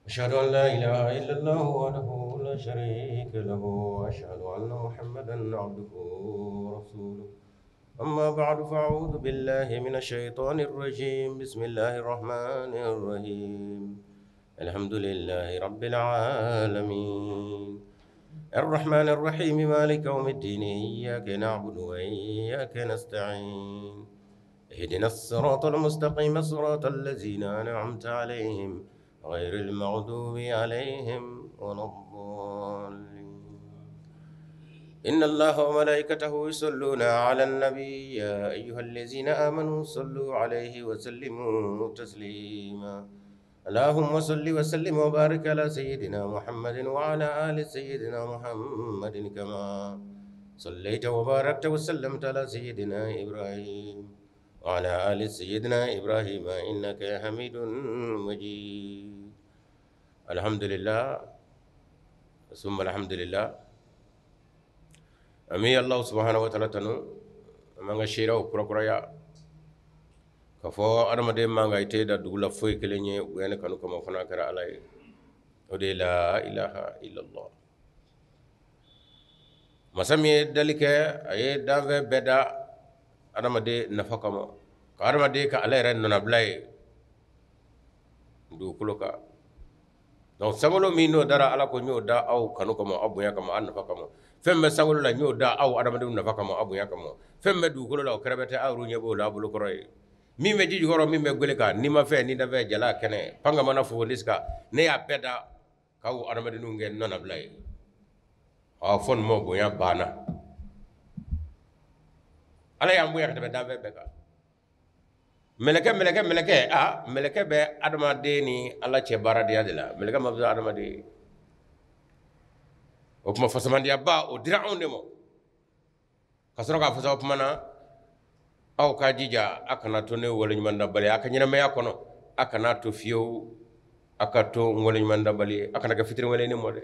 أشهد أن لا إله إلا الله وحده لا شريك له وأشهد أن محمدا عبده ورسوله. أما بعد، فأعوذ بالله من الشيطان الرجيم. بسم الله الرحمن الرحيم. الحمد لله رب العالمين، الرحمن الرحيم، مالك يوم الدين، إياك نعبد وإياك نستعين، اهدنا الصراط المستقيم، صراط الذين أنعمت عليهم غير المغضوب عليهم ولا الضالين. إن الله وملائكته يصلون على النبي، يا أيها الذين آمنوا صلوا عليه وسلموا تسليما. اللهم صل وسلم وبارك على سيدنا محمد وعلى آل سيدنا محمد كما صليت وباركت وسلمت على سيدنا إبراهيم وعلى آل سيدنا إبراهيم إنك حميد مجيد. الحمد لله ثم الحمد لله. An bɛ Allah سبحانه وتعالى tanu, an b'an ka seereyaw kurakuraya k'a fɔ adamaden man kan i tɛ da dugu la foyi kelen ye bonya ni kanu kama, o fana kɛra Ala ye, o de ye لا إله إلا الله. Masa min ye dali kɛ, a ye danfɛn bɛɛ da adamaden nafa kama, ka adamaden ka ale yɛrɛ nɔnabila ye dugukolo kan. Donc sankolo min n'o dara, Ala ko n y'o da aw kanu kama, aw bonya kama, aw nafa kama. Fɛn bɛ sankolo la, n y'o da aw adamadenw nafa kama, aw bonya kama. Fɛn bɛ dugukolo la, o kɛrɛfɛ tɛ, aw yɛrɛ ɲɛ b'o la, aw bolo kɔrɔ ye. Min bɛ ji jukɔrɔ, min bɛ gwele kan, ni ma fɛn ni dafɛn, jala kɛnɛ pangamana fo nisika, ne y'a bɛɛ da k'aw adamadenw kɛ nɔnabila ye. Ɔ fɔ nin ma bonya banna. Ala y'an bonya ka tɛmɛ danfɛn bɛɛ kan. Mɛlɛkɛ, mɛlɛkɛ, mɛlɛkɛ, a mɛlɛkɛ bɛ adamaden ni Ala cɛ baaradenya de la. Mɛlɛkɛ ma fisa adamaden ye. O tuma fasamandiyaba o dira anw de ma ka sɔrɔ k'a fɔ sa, o tuma na aw ka jija, a kana to ne waleɲumandabali a ka ɲɛnamaya kɔnɔ, a kana to fiyewu a ka to n waleɲumandabali ye, a kana kɛ fitiriwale ne ma dɛ.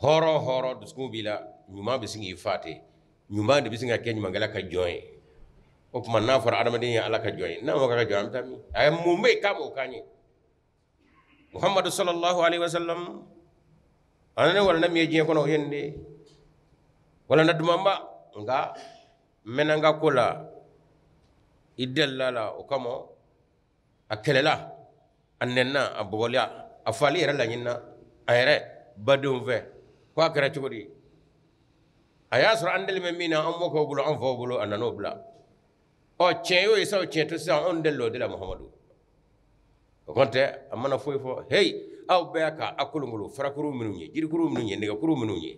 Hɔrɔn hɔrɔn dusukun b'i la, ɲuman bɛ sin k'i fa ten, ɲuman de bɛ sin ka kɛ ɲumankɛla ka jɔn ye. O tuma n'a fɔra adamaden ye Ala ka jɔn ye, n'a ma kɛ ka jɔn, an bɛ taa min? A ye mun bɛ yen k'a m'o k'an ye? Muhamadu صلى الله عليه وسلم, a ne walanda min ye diɲɛ kɔnɔ, o ye nin de ye, walanda dumanba. Nka n mɛnna n ka ko la, i delila la, o kama a kɛlɛla, a nɛnna, a bugɔla, a fali yɛrɛ laɲinina a yɛrɛ badenw fɛ. Ko a kɛra cogo di? A y'a sɔrɔ an deli bɛ min na an mɔkɛw bolo, an faw bolo, a nan'o bila. Ɔ tiɲɛ y'o ye sa, o tiɲɛ to sisan, anw delila o de la. Muhamadu o kɔn tɛ, a mana foyi fɔ. Heyi, aw bɛɛ ka a kolonkolon farakuru minnu ye, jirikuru minnu ye, nɛgɛkuru minnu ye,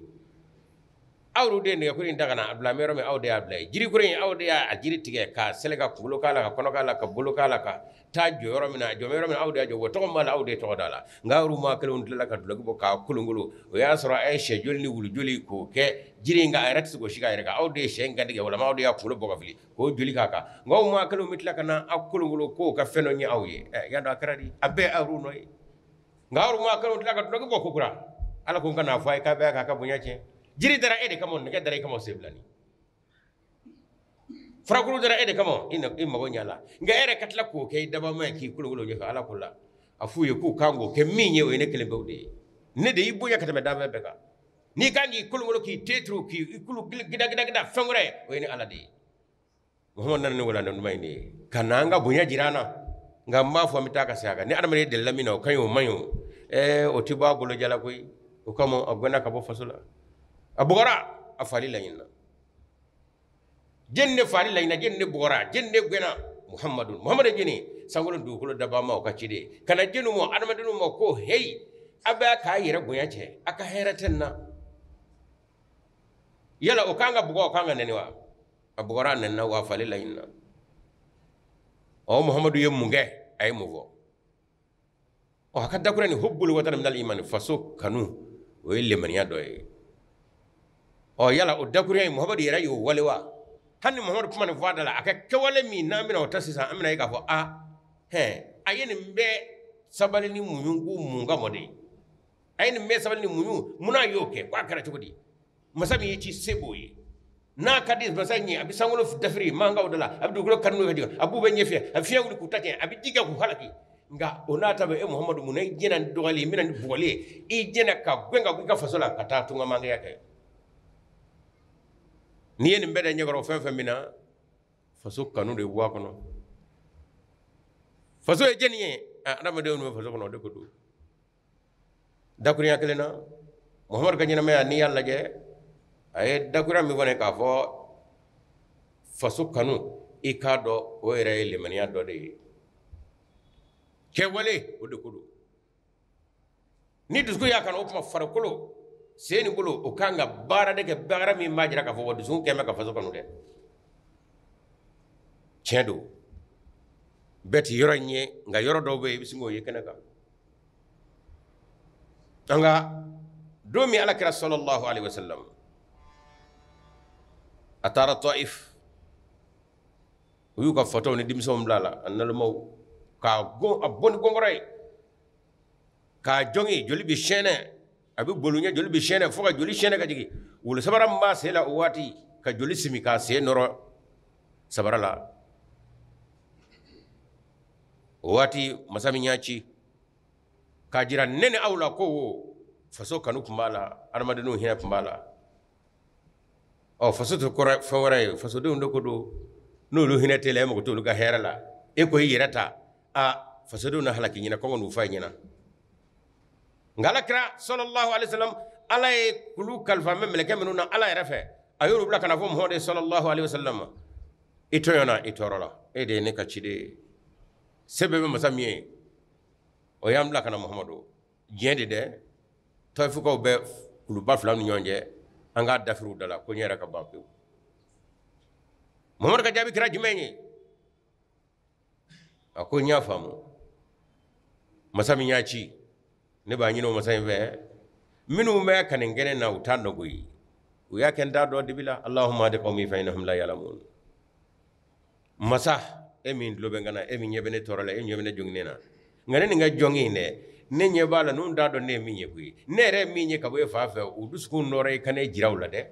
aw de ye nɛgɛkuru in ta ka na a bila yɔrɔ min, aw de y'a bila yen. Jirikuru in, aw de y'a jiri tigɛ ka sɛlɛ, ka kunkolo k'a la, ka kɔnɔ k'a la, ka bolo k'a la, ka taa jɔ yɔrɔ min na, a jɔ yɔrɔ min, aw de y'a jɔ wa tɔgɔ b'a la, aw de ye tɔgɔ da la. Nka aw maa kelenw tilala ka dulɔki bɔ k'a kolonkolon. O y'a sɔrɔ a ye sɛ joli ni wulu joli k'o kɛ jiri in kan, a yɛrɛ tɛ se k'o si k'a yɛrɛ kan. Aw de ye sɛ in kantigɛ walima aw de y'a kunkolo bɔ ka fili k'o joli k'a kan. Nka aw maa kelenw bɛ tila ka na aw kolonkolon k'o ka fɛn dɔ ɲɛ aw ye. Ɛ y'a dɔn a kɛra di? A bɛɛ aw nɔ ye. Nka aw maa kelenw tila ka dulɔki bɔ kokura. Ala ko n ka n'a fɔ a ye k'a bɛɛ k'a ka bonya tiɲɛ. Jiri dara e de kama, nɛgɛ dara e kama, sen filani farakuru dara e de kama, i mago ɲɛ la. Nka e yɛrɛ ka tila k'o kɛ i dabama ye k'i kolokolo ɲɛfɛ. Ala ko la, a f'u ye k'u kan k'o kɛ min ye, o ye ne kelen pewu de ye. Ne de y'i bonya ka tɛmɛ danfɛn bɛɛ kan. N'i kan k'i kolokolo, k'i teturu, k'i kulu gida gida gida fɛn wɛrɛ ye, o ye ne Ala de ye. Muhamadu nana ni walanda duman in de ye ka na an ka bonya jira an na. Nka n b'a fɔ, n bɛ taa ka segin a kan, ni adamaden delila min na, o ka ɲi, o man ɲi, o o tɛ bɔ a bolo jala koyi. O kama a gɛnna ka bɔ faso la, a bugɔra, a fali laɲinina. Jɛni de fali laɲinina? Jɛni de bugɔra? Jɛni de gɛnna? Muhamadu. Muhamadu jɛni sankolo dugukolo dabaa ma, o ka ciden ka na jɛni ma, adamadenw ma, ko heyi, a bɛ k'a yɛrɛ bonya cɛ, a ka hɛrɛ tɛ nin na. Yala o kan ka bugɔ, o kan ka nɛni wa? A bugɔra, a nɛnina wa, a fali laɲinina. Ɔ Muhamadu ye mun kɛ? A ye mun fɔ? Ɔ a ka dakura ni حب الوطن من الإيمان, faso kanu o ye lemaniya dɔ ye. Ɔ yala o dakurunya in, Muhamadu yɛrɛ y'o wale wa? Hali ni Muhamadu kuma nin fɔ a da la, a ka kɛwale min n'an bɛna o ta sisan, an bɛna ye k'a fɔ a hɛn, a ye nin bɛɛ sabali ni muɲu ko mun kama de? A ye nin bɛɛ sabali ni muɲu mun n'a y'o kɛ? Ko a kɛra cogo di? Masa min y'i ci, se b'o ye. N'a ka di masa in ye, a bɛ sankolo dafiri mankanw da la, a bɛ dugukolo kanu ka jigin, a b'u bɛ ɲɛfɛ, a bɛ fiɲɛ wuli k'u ta tiɲɛ, a bɛ ji kɛ k'u halaki. Nka o n'a ta bɛɛ, e Muhamadu, mun na i jɛnna ni dɔgɔyali ye, i bɛna ni bugɔli ye, i jɛnna ka gɛn ka bɔ i ka faso la ka taa tungamakɛya kɛ? N'i ye nin bɛɛ da ɲɛkɔrɔ, fɛn fɛn min na, faso kanu de bɔ a kɔnɔ. Faso ye jɛni ye, adamadenw bɛ faso kɔnɔ, o de ko don. Dakurunya kelen na, Muhamadu ka ɲɛnamaya, n'i y'a lajɛ, a ye dakurunya min fɔ ne k'a fɔ faso kanu, i k'a dɔn o yɛrɛ ye limaniya dɔ de ye. Kɛwale, o de ko don. Ni dusukun y'a kanu, o tuma farikolo, sen ni bolo, o kan ka baara de kɛ, baara min b'a jira k'a fɔ wa dusukun kɛn bɛ ka faso kanu dɛ. Tiɲɛ don, bɛɛ ti yɔrɔ in ye, nka yɔrɔ dɔw bɛ yen, i bɛ sin k'o ye kɛnɛ kan. An ka don min Ala kira sallallahu alaihi wasallam a taara Taif, u y'u ka fatɔw ni denmisɛnw bila a la, a nalomaw k'a gon, a bɔ ni gɔngɔrɔ ye k'a jɔngi, joli bɛ sɛnɛ, a bɛ boli ɲɛ, joli bɛ sɛnɛ fo ka joli sɛnɛ ka jigin. Wolo sabara min b'a sen la o waati, ka joli simi k'a sen nɔrɔ sabara la. O waati, masa min y'a ci k'a jira ne ni aw la ko faso kanu tun b'a la, adamadenw hinɛ tun b'a la. Ɔ, faso tɛ kɔrɔ fɛn wɛrɛ ye, fasodenw de ko don. N'olu hinɛ tɛ la, e mago t'olu ka hɛrɛ la, e ko i yɛrɛ ta, a fasodenw na halaki ɲɛna, kɔngɔ n'u fa ɲɛna. Nka Ala kira sallallahu alaihi wasallam, Ala ye kulu kalifa mɛ mɛlɛkɛ minnu na Ala yɛrɛ fɛ, a y'olu bila ka na fɔ Muhamadu sallallahu alaihi wasallam: i tɔɲɔna, i tɔɔrɔla, e de ye ne ka ciden ye, se bɛɛ bɛ masa min ye, o y'an bila ka na. Muhamadu, diɲɛ de dɛ, Tayifukaw bɛ kuluba fila ni ɲɔgɔn cɛ, an k'a dafiriw da la ko n yɛrɛ ka ban pewu. Muhamadu ka jaabi kɛra jumɛn ye? A ko n y'a faamu, masa min y'a ci, ne b'a ɲini o masa in fɛ, minnu bɛ ka nin kɛnɛ na, u t'a dɔn koyi, u y'a kɛ n t'a dɔn dibi la. Allahumma hdi qawmi fa innahum la ya'lamun. Masa, e min tulo bɛ n kan na, e min ɲɛ bɛ ne tɔɔrɔ la, e ɲɛ bɛ ne joginen na, nka ne nin ka jɔnki in dɛ, ne ɲɛ b'a la, ninnu t'a dɔn ne ye min ye koyi. Ne yɛrɛ ye min ye ka bɔ e fa fɛ, u dusukun nɔrɔ, i ka ne jira u la dɛ.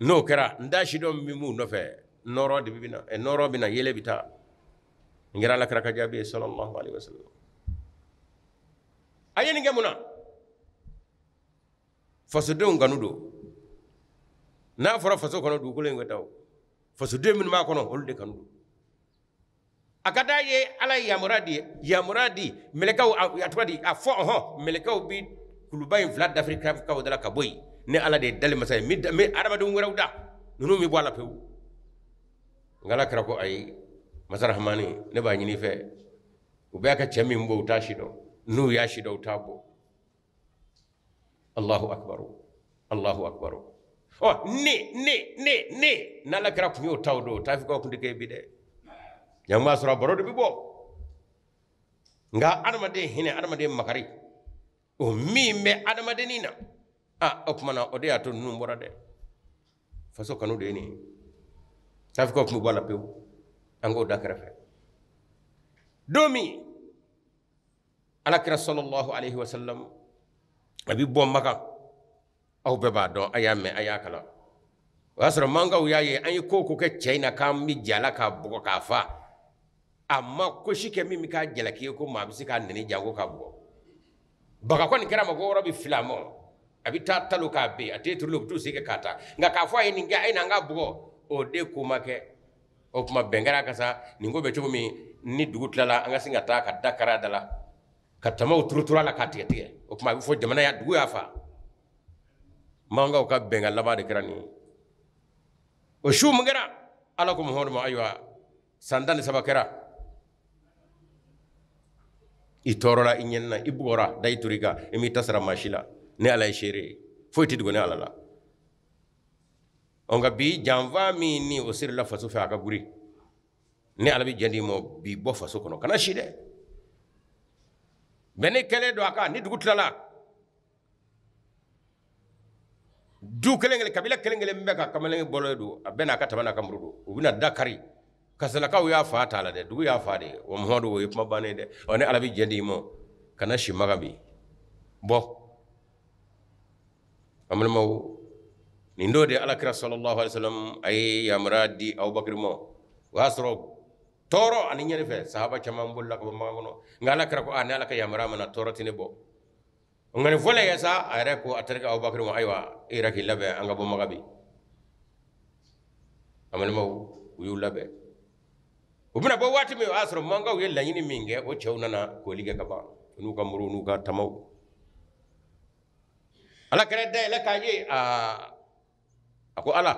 N'o kɛra, n t'a si dɔn min b'u nɔfɛ, nɔrɔ de bɛ na, nɔrɔ bɛ na, yɛlɛ bɛ taa. N kɛra Ala kira ka jaabi ye sallallahu alaihi wasallam. A ye nin kɛ mun na? Fasodenw kanu don. N'a fɔra faso kɔnɔ, dugukolo in ka taa o fasoden minnu b'a kɔnɔ, olu de kanu don. A ka d'a ye, Ala ye yamaruya di, yamaruya di mɛlɛkɛw, a tɔgɔ di, a fɔ ɔhɔn, mɛlɛkɛw bi kuluba in fila dafiri kaw da la ka bɔ yen. Ne Ala de ye dali masa ye, n bɛ adamadenw wɛrɛw da, ninnu bɛ bɔ a la pewu. Nka Ala kira ko ayi, masa Rahamani, ne b'a ɲini i fɛ, u bɛ ka cɛ min bɔ, u t'a si dɔn, n'u y'a si dɔn, u t'a bɔ. Allahu akbar, Allahu akbar. Ɔ, ne ne ne ne n'Ala kira tun y'o ta o don, Tafikaw tun tɛ kɛ bi dɛ. Yan b'a sɔrɔ a baro de bɛ bɔ. Nka adamaden hinɛ, adamaden makari, o min bɛ adamadennin na, a o tuma na, o de y'a to ninnu bɔra dɛ. Faso kanu de ye nin ye. Tafikaw tun bɛ bɔ a la pewu, an k'o da kɛrɛfɛ. Don min Ala kira sallallahu alaihi wasallam a bɛ bɔ Makan, aw bɛɛ b'a dɔn, a y'a mɛn, a y'a kalan. O y'a sɔrɔ mankaw y'a ye, an ye ko o ko kɛ cɛ in na k'an bɛ jala k'a bugɔ k'a fa, a ma ko si kɛ min bɛ k'a jalaki ye ko maa bɛ se k'a nɛni janko k'a bugɔ. Baga kɔni kɛra ma ko wɔɔrɔ bɛ fili a ma, a bɛ taa talo k'a ben, a t'e turu, u bɛ t'u sen kɛ k'a ta. Nka k'a fɔ a ye nin kɛ, a ye na an k'a bugɔ, o de ko ma kɛ. O tuma bɛn kɛra a kan sa, nin ko bɛ cogo min, ni dugu tilala, an ka sin ka taa ka da kari a da la, ka tamaw turuturu a la k'a tigɛ tigɛ. O tuma a bɛ fɔ jamana ya, dugu y'a fa. Mankaw ka bɛnkan laban de kɛra nin ye. O su mun kɛra, Ala ko Muhamadu ma: ayiwa, san 13 kɛra, i tɔɔrɔla, i ɲɛnina, i bugɔra, da i tori kan, i m'i ta sara maa si la. Ne Ala ye seere ye, foyi tɛ dogo ne Ala la. Ɔ, nka bi janfa min ni o sirila faso fɛ, a ka guri, ne Ala bɛ jɛn d'i ma bi, bɔ faso kɔnɔ, kana si dɛ. Bɛn ne kɛlen don a kan, ni dugu tilala, du kelen kelen, kabila kelen kelen bɛ ka kamalen bɔlen don, a bɛɛ n'a ka tama n'a ka muru don, u bɛna da kari. Kasalakaw y'a fa t'a la dɛ, dugu y'a fa de. Wa Muhamadu, o ye kuma bannen dɛ. Ɔ, ne Ala bɛ jɛn d'i ma, kana si Makan bi, bɔ. An balimaw, nin don de Ala kira sallallahu alaihi wasallam a ye yamaruya di Abubakar ma. O y'a sɔrɔ Tɔɔrɔ ani ɲɛni fɛ sahaba caman bolila ka bɔ Makan kɔnɔ, nka Ala kira ko a ni Ala ka yamaruya ma na tɔɔrɔ tɛ ne bɔ. Nka nin fɔlen kɛ sa, a yɛrɛ ko a terikɛ Abubakar ma, ayiwa e yɛrɛ k'i labɛn an ka bɔ Makan bi. A balimaw u y'u labɛn, u bɛna bɔ waati min o y'a sɔrɔ mankaw ye laɲini min kɛ, o cɛw nana koli kɛ ka ban, u n'u ka muruw n'u ka tamaw. Ala kira dayɛlɛ k'a ye, aa a ko Ala,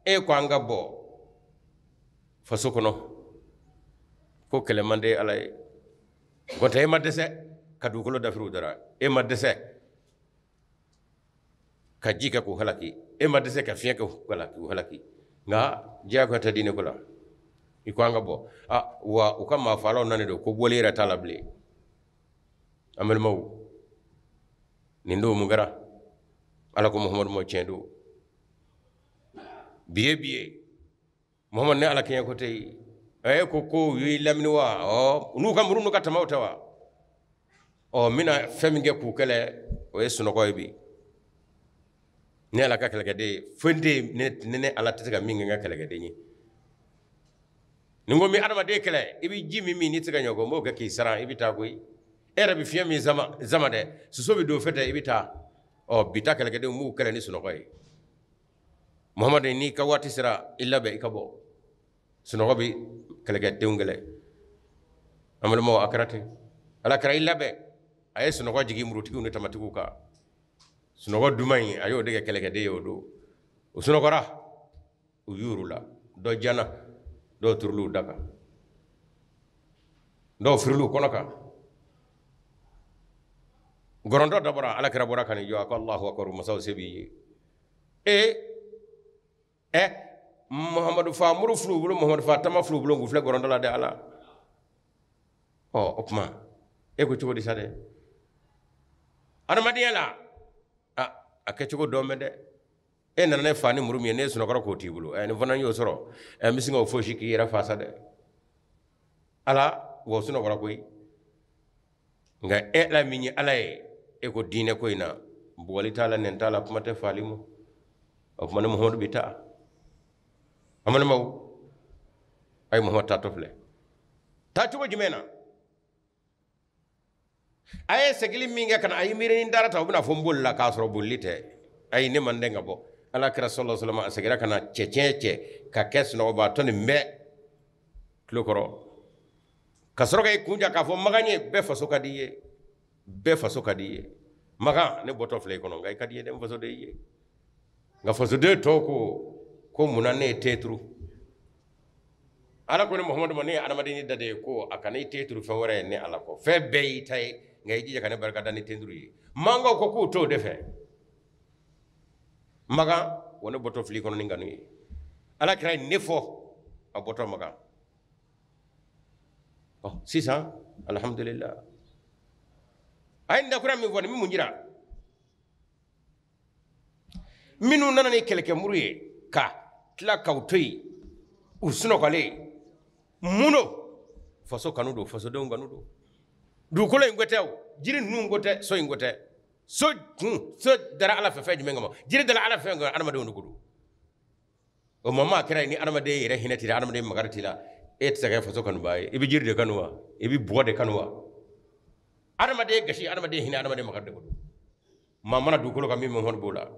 e ko an ka bɔ faso kɔnɔ, ko kɛlɛ man di Ala ye, n'o tɛ e ma dɛsɛ ka dugukolo dafiri u dara, e ma dɛsɛ ka ji kɛ k'u halaki, e ma dɛsɛ ka fiɲɛ kɛ k'u halaki, nka diyagoya tɛ diinɛ ko la, i ko an ka bɔ. A wa u ka maafaalaw nani don ko bɔli yɛrɛ t'a la bilen. An balimaw, nin don mun kɛra? Ala ko Muhamadu ma tiɲɛ don, bi ye bi ye, Muhamadu ni Ala kɛɲɛ ko tɛ yen. E ko ko u y'i lamini wa? Ɔ n'u ka muru n'u ka tamaw tɛ wa? Ɔ n bɛna fɛn min kɛ k'u kɛlɛ, o ye sunɔgɔ ye bi. Ne Ala ka kɛlɛkɛden, foyi tɛ yen ne Ala tɛ se ka min kɛ n ka kɛlɛkɛden ye. Ni n ko n bɛ adamaden kɛlɛ, i bɛ ji min min n'i tɛ se ka ɲɛ o kɔ, n b'o kɛ k'i sara, i bɛ taa koyi. E yɛrɛ bɛ fiɲɛ min sama dɛ, soso bɛ don o fɛ dɛ, i bɛ taa. Ɔ bi ta kɛlɛkɛdenw b'u kɛlɛ ni sunɔgɔ ye. Muhamadu n'i ka waati sera, i labɛn i ka bɔ. Sunɔgɔ bɛ kɛlɛkɛdenw kɛlɛ. An balimaw, a kɛra ten. Ala kɛra i labɛn, a ye sunɔgɔ jigin murutigiw ni tamatigiw kan. Sunɔgɔ duman in, a y'o de kɛ kɛlɛkɛden ye o don. O sunɔgɔra, u y'uru la, dɔ jana, dɔw turul'u da kan, dɔw firil'u kɔnɔ kan. Gɔrɔntɔ dɔ bɔra, Ala kira bɔra ka n'i jɔ, a ko Alahu akibaru, masaw se b'i ye. Ee ɛ Muhamadu fa muru fil'u bolo, Muhamadu fa tama fil'u bolo, k'u filɛ gɔrɔntɔ la dɛ Ala. Ɔ o tuma e ko cogo di sa dɛ? Adamadenya la, a kɛcogo dɔn bɛ dɛ. E nana ne fa ni muru min ye, ne sunɔgɔra k'o t'i bolo. Ɛ nin fana y'o sɔrɔ, ɛ n bɛ sin k'o fosi k'i yɛrɛ fa sa dɛ. Ala, wa o sunɔgɔra koyi. Nka e Ala min ye Ala ye, e ko diinɛ ko in na, bugɔli t'a la, nɛn t'a la, kuma tɛ faali ma. O tuma ni Muhamadu bɛ taa. An balimaw, a ye Muhamadu taatɔ filɛ. Taa cogo jumɛn na? A ye segili min kɛ ka na, a ye miiri ni dara ta, u bɛna fɔ n bolila k'a sɔrɔ bolili tɛ. Ayi, ne man den ka bɔ. Ala kira sallallahu alaihi wasallam, a seginna ka na cɛncɛn cɛ ka kɛ sunɔgɔbaatɔ nin bɛɛ tulo kɔrɔ. Ka sɔrɔ ka i kun ja k'a fɔ Makan ye, bɛɛ faso ka di i ye, bɛɛ faso ka di i ye. Makan, ne bɔtɔ filɛ i kɔnɔ, nka i ka di i ye dɛ, n faso de y'i ye. Nka fasoden tɔw ko ko munna ne ye te turu? Ala ko ne Muhamadu ma, ne ye adamaden da de ye, ko a kana i te turu fɛn wɛrɛ ye ne Ala kɔ. Fɛn bɛɛ y'i ta ye, nka i jija ka ne barika da ni te turu ye. Mankaw ko k'u t'o de fɛ. Makan, wa ne bɔtɔ fili kɔnɔ ni nkanu ye. Ala kira ye ne fɔ a bɔtɔ Makan. Ɔ sisan alhamdulillah, a ye nin dakura min fɔ, nin bɛ mun jira? Minnu nana ni kɛlɛkɛmuru ye ka tila k'aw to yen, u sunɔgɔlen, mun don? Faso kanu don, fasodenw kanu don. Dugukolo in ko tɛ o, jiri ninnu ko tɛ, so in ko tɛ. So kun, so dara Ala fɛ fɛn jumɛn kama? Jiri dara Ala fɛ fɛn kama, adamadenw de ko don. O maa kɛra ni adamaden yɛrɛ hinɛ t'i la, adamaden makari t'i la, e tɛ se ka kɛ faso kanubaa ye. I bɛ jiri de kanu wa? I bɛ bɔgɔ de kanu wa? Adamaden gasi, adamaden hinɛ, adamaden makari de ko don. Maa mana dugukolo kan min Muhamadu b'o la,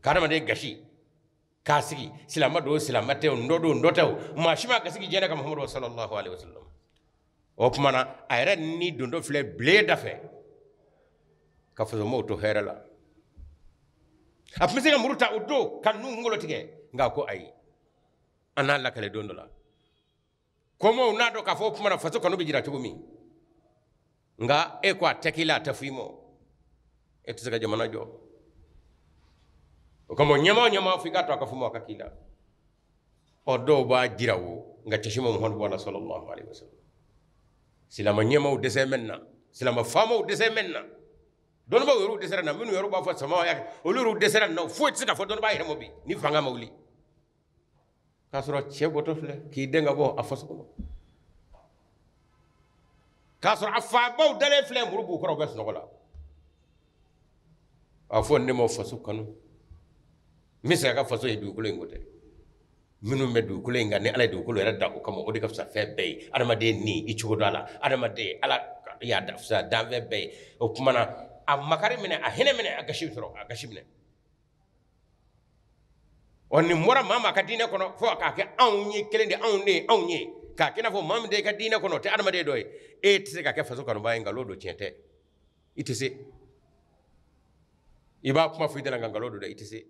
ka adamaden gasi k'a sigi, silamɛ don, silamɛ tɛ o, n dɔ don, n dɔ tɛ o, maa si ma gasi diɲɛ ka Muhamadu sallallahu alaihi wasallam. O tuma na a yɛrɛ ni dontɔ filɛ bilen da fɛ ka fasomaw to hɛrɛ la. A tun bɛ se ka muru ta o don ka ninnu kunkolo tigɛ, nka ko ayi, an n'a lakale don dɔ la. Kɔmɔw n'a dɔn k'a fɔ o tuma na faso kanu bɛ jira cogo min, nka e ko a tɛ k'i la, a tɛ f'i ma, e tɛ se ka jamana jɔ. O kama ɲɛmaa o ɲɛmaa f'i k'a to a ka fɔ ma, a ka k'i la. Ɔ dɔw b'a jira o, nka cɛsi ma Muhamadu bɔ a la sallallahu alaihi wasallam. Silamɛ ɲɛmaaw dɛsɛ bɛ nin na, silamɛ faamaw dɛsɛ bɛ nin na, dɔnnibaaw yɛrɛw dɛsɛra nin na, minnu yɛrɛ b'a fɔ sama y'a kɛ, olu yɛrɛw dɛsɛra nin na. Foyi tɛ se ka fɔ dɔnnibaa yɛrɛ ma bi ni fanga ma wuli. K'a sɔrɔ cɛ bɔtɔ filɛ k'i den ka bɔ a faso kɔnɔ, k'a sɔrɔ a fabaw dalen filɛ, muru b'u kɔrɔ, u bɛ sunɔgɔ la. A fɔ ne ma faso kanu, n bɛ se ka faso ye dugukolo in ko tɛ. Minnu bɛ dugukolo in kan ni Ala ye dugukolo yɛrɛ da o kama, o de ka fisa fɛn bɛɛ ye. Adamaden ni i cogo dɔ a la, adamaden Ala y'a da fisa danfɛn bɛɛ ye. O tuma na a makari minɛ, a hinɛ minɛ, a gasi sɔrɔ, a gasi minɛ. Ɔ nin bɔra maa maa ka diinɛ kɔnɔ fo k'a kɛ anw ye kelen de, anw de ye anw ye, k'a kɛ i n'a fɔ maa min tɛ i ka diinɛ kɔnɔ o tɛ adamaden dɔ ye. E tɛ se ka kɛ faso kanubaa ye, nkalon don, tiɲɛ tɛ. I tɛ se. I b'a kuma fɔ i da la, nka nkalon don dɛ, i tɛ se.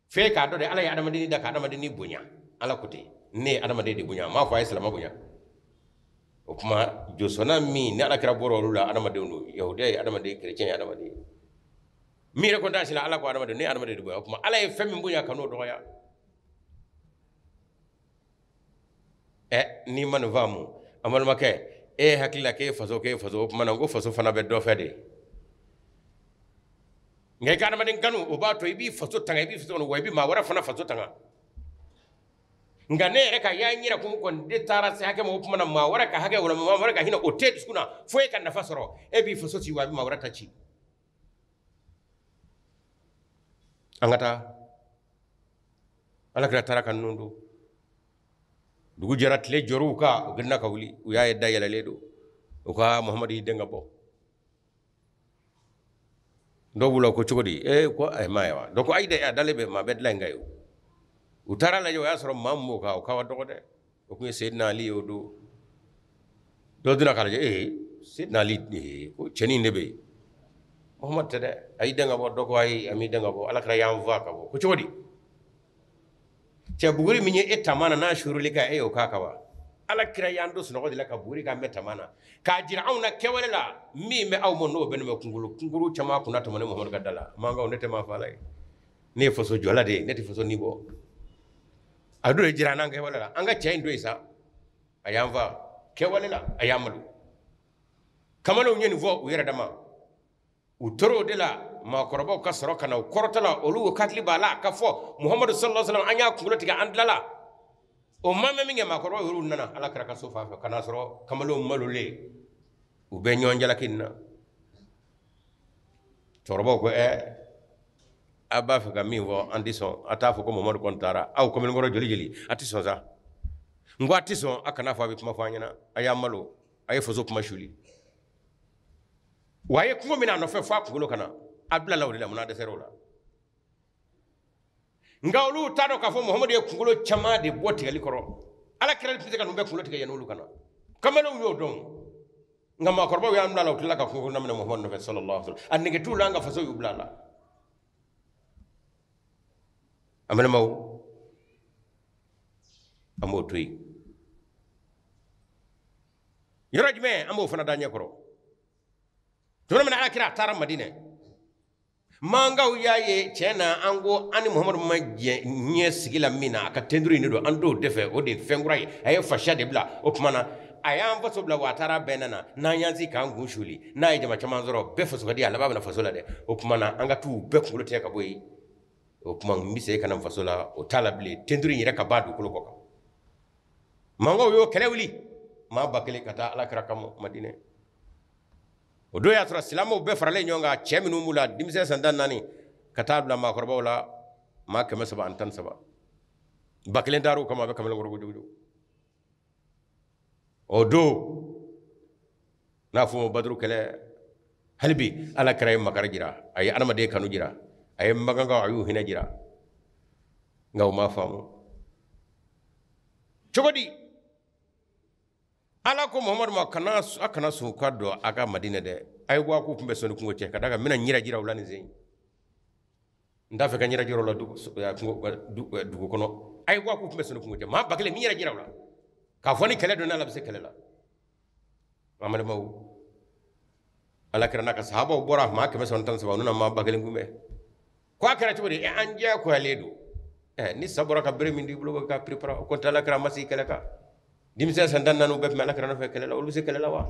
F'e k'a dɔn de, Ala ye adamaden da ka adamaden bonya. Ala ko ten, ne ye adamaden de bonya, n m'a fɔ a ye silamɛ bonya. O tuma josɔnna min ni Ala kira bɔra olu la, adamadenw don. Yahudiya ye adamaden, kerecɛn ye adamaden. Min yɛrɛ ko t'a si la, Ala ko adamaden, ne ye adamaden de bonya. O tuma Ala ye fɛn min bonya, ka n'o dɔgɔya. N'i ma nin faamu, an balimakɛ, e hakili la k'e faso, k'e faso, o tuma na n ko faso fana bɛ dɔ fɛ de. Nka i ka adamaden kanu, o b'a to i b'i faso tanga, i b'i faso kanu, wa i bɛ maa wɛrɛ fana faso tanga. Nka ne yɛrɛ ka y'an yɛrɛ kun kɔni de taara se hakɛ ma, o tuma na maa wɛrɛ ka hakɛ wala maa wɛrɛ ka hinɛ o tɛ dusukun na, fo e ka nafa sɔrɔ, e b'i faso ci wa a bɛ maa wɛrɛ ta ci. An ka taa. Ala kira taara ka ninnu don. Dugu jɛra, tile jɔr'u kan, u girinna ka wuli, u y'a ye da yɛlɛlen don. U ka Muhamadu y'i den ka bɔ. Dɔw b'u la ko cogo di? Ko ayi, ma ye wa? Dɔw ko ayi dɛ, a dalen bɛ maa bɛɛ dilan in ka ye o. U taara lajɛ, o y'a sɔrɔ maa min b'o kan, o ka dɔgɔ dɛ. O tun ye Seydina Ali ye o don. Dɔ donna k'a lajɛ, Seydina Ali, ko cɛnin de bɛ yen. Muhamadu tɛ dɛ, a y'i den ka bɔ. Dɔ ko ayi, a m'i den ka bɔ. Ala kira y'an fa ka bɔ. Ko cogo di? Cɛ buguri min ye e tama na n'a suuruli kan, e y'o k'a kan wa? Ala kira y'an don sunɔgɔ de la ka buguri k'an bɛɛ tama na, k'a jira anw na kɛwale la min bɛ aw ma, n'o bɛ ne bɛ kunkolo kunkuru caman kunna tɔmɔ ne Muhamadu ka da la. Mankanw, ne tɛ maa fa la ye. Ne ye faso jɔla de ye, ne tɛ faso ni bɔ. A dun ye jira an kɛwale la. An ka cɛ in to yen sa, a y'an fa kɛwale la, a y'an malo. Kamalenw ye nin fɔ u yɛrɛ dama. U tora o de la, maakɔrɔbaw ka sɔrɔ ka na u kɔrɔtɔ la, olu hakili b'a la k'a fɔ Muhamadu sallallahu alaihi wasallam, an y'a kunkolo tigɛ, an tilala. O ma mɛn min kɛ, maakɔrɔbaw yɛrɛw nana Ala kira ka so fan fɛ ka n'a sɔrɔ kamalenw malolen, u bɛ ɲɔgɔn jalaki nin na. Cɛkɔrɔbaw ko, a b'a fɛ ka min fɔ, an tɛ sɔn. A t'a fɔ ko Muhamadu kɔni taara. Aw kamalenkɔrɔ joli joli, a tɛ sɔn sa. N ko a tɛ sɔn, a kana fɔ a bɛ kuma fɔ an ɲɛna. A y'an malo, a ye faso kuma suli. Wa a ye kungo min a nɔfɛ fo a kunkolo ka na, a bilala o de la, munna a dɛsɛra o la? Nka olu t'a dɔn k'a fɔ Muhamadu ye kunkolo caman de bɔ tigɛli kɔrɔ. Ala kira tɛ se ka ninnu bɛɛ kunkolo tigɛ yanni olu ka na. Kamalenw y'o dɔn. Nka maakɔrɔbaw y'an bila la, u tilala ka kungo kɔnɔ minɛ Muhamadu nɔfɛ sallallahu alaihi wasallam. A nege t'u la, an ka faso y'u bila a la. An balimaw, an b'o to yen. Yɔrɔ jumɛn, an b'o fana da ɲɛkɔrɔ. Tuma min na Ala kira taara Madinɛ, mankaw y'a ye tiɲɛ na, an ko an ni Muhamadu ma jɛ ɲɛ sigi la min na, a ka tenduru in de don, an t'o de fɛ, o de ye fɛn kura ye. A ye fasiya de bila. O tuma na a y'an faso bila, wa a taara bɛɛ nana. N'an y'an sigi k'an kun suli, n'a ye jama caman sɔrɔ, bɛɛ faso ka di, a laban bɛna faso la dɛ. O tuma na an ka t'u bɛɛ kunkolo tigɛ ka bɔ yen. O tuma n bɛ segin ka na n faso la, o t'a la bilen. Tenduru in yɛrɛ ka ban dugukolo kɔ kan. Mankaw y'o kɛlɛ wuli, maa 1000 ka taa Ala kira kama Madinɛ. O don y'a sɔrɔ silamɛw bɛɛ faralen ɲɔgɔn kan, cɛ minnu b'u la, denmisɛn san 14 ka taa bila maakɔrɔbaw la, maa 313. 1000 taar'u kama, a bɛ kamalen kɔrɔ kojugu. O don n'a fɔ o ma Baduru kɛlɛ, hali bi Ala kira ye makari jira, a ye adamaden kanu jira, a ye makankaw, a y'u hinɛ jira, nka u m'a faamu. Cogo di? Ala ko Muhamadu ma, a kana sɔn u ka don a ka Madinɛ dɛ. A ye bɔ a k'u kun bɛ sɔnni kungo cɛ, ka d'a kan n bɛna n yɛrɛ jira u la nin sen. N t'a fɛ ka n yɛrɛ jira u la dugu kɔnɔ. A ye bɔ a k'u kun bɛ sɔnni kungo cɛ. Maa 1000 n yɛrɛ jira u la. K'a fɔ ni kɛlɛ donna la, a bɛ se kɛlɛ la. An balimaw, Ala kira n'a ka sahabaw bɔra maa 313, u nana maa 1000 kunbɛn. Ko a kɛra cogo di? An diyagoyalen don. Ni sa bɔra ka bere min d'i bolo ka préparer, o kɔni tɛ Ala kira ma sigi kɛlɛ kan. Denmisɛn san 14 bɛɛ tun bɛ Ala kira nɔfɛ kɛlɛ la, olu bɛ se kɛlɛ la wa?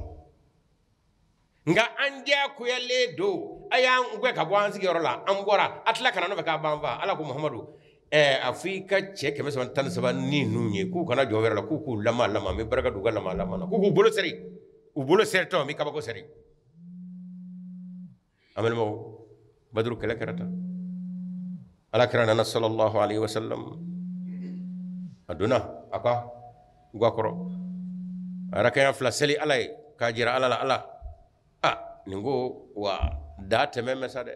Nka an diyagoyalen don, a y'an gɛn ka bɔ an sigiyɔrɔ la, an bɔra, a tila ka na nɔfɛ k'a b'an fa. Ala ko Muhamadu, a fɔ i ka cɛ 313 ni ninnu ye k'u kana jɔ wɛrɛ la, k'u k'u lama lama, n bɛ barika don u ka lama lama na, k'u k'u bolo seri, u bolo seritɔ, n bɛ kabako seri. An balimaw, Baduru kɛlɛ kɛra tan. Ala kira nana sallallahu alaihi wasallam. A donna a ka ga kɔrɔ, a rakaya 2 seli Ala ye k'a jira Ala la. Ala a nin ko wa da tɛmɛ mɛ sa dɛ.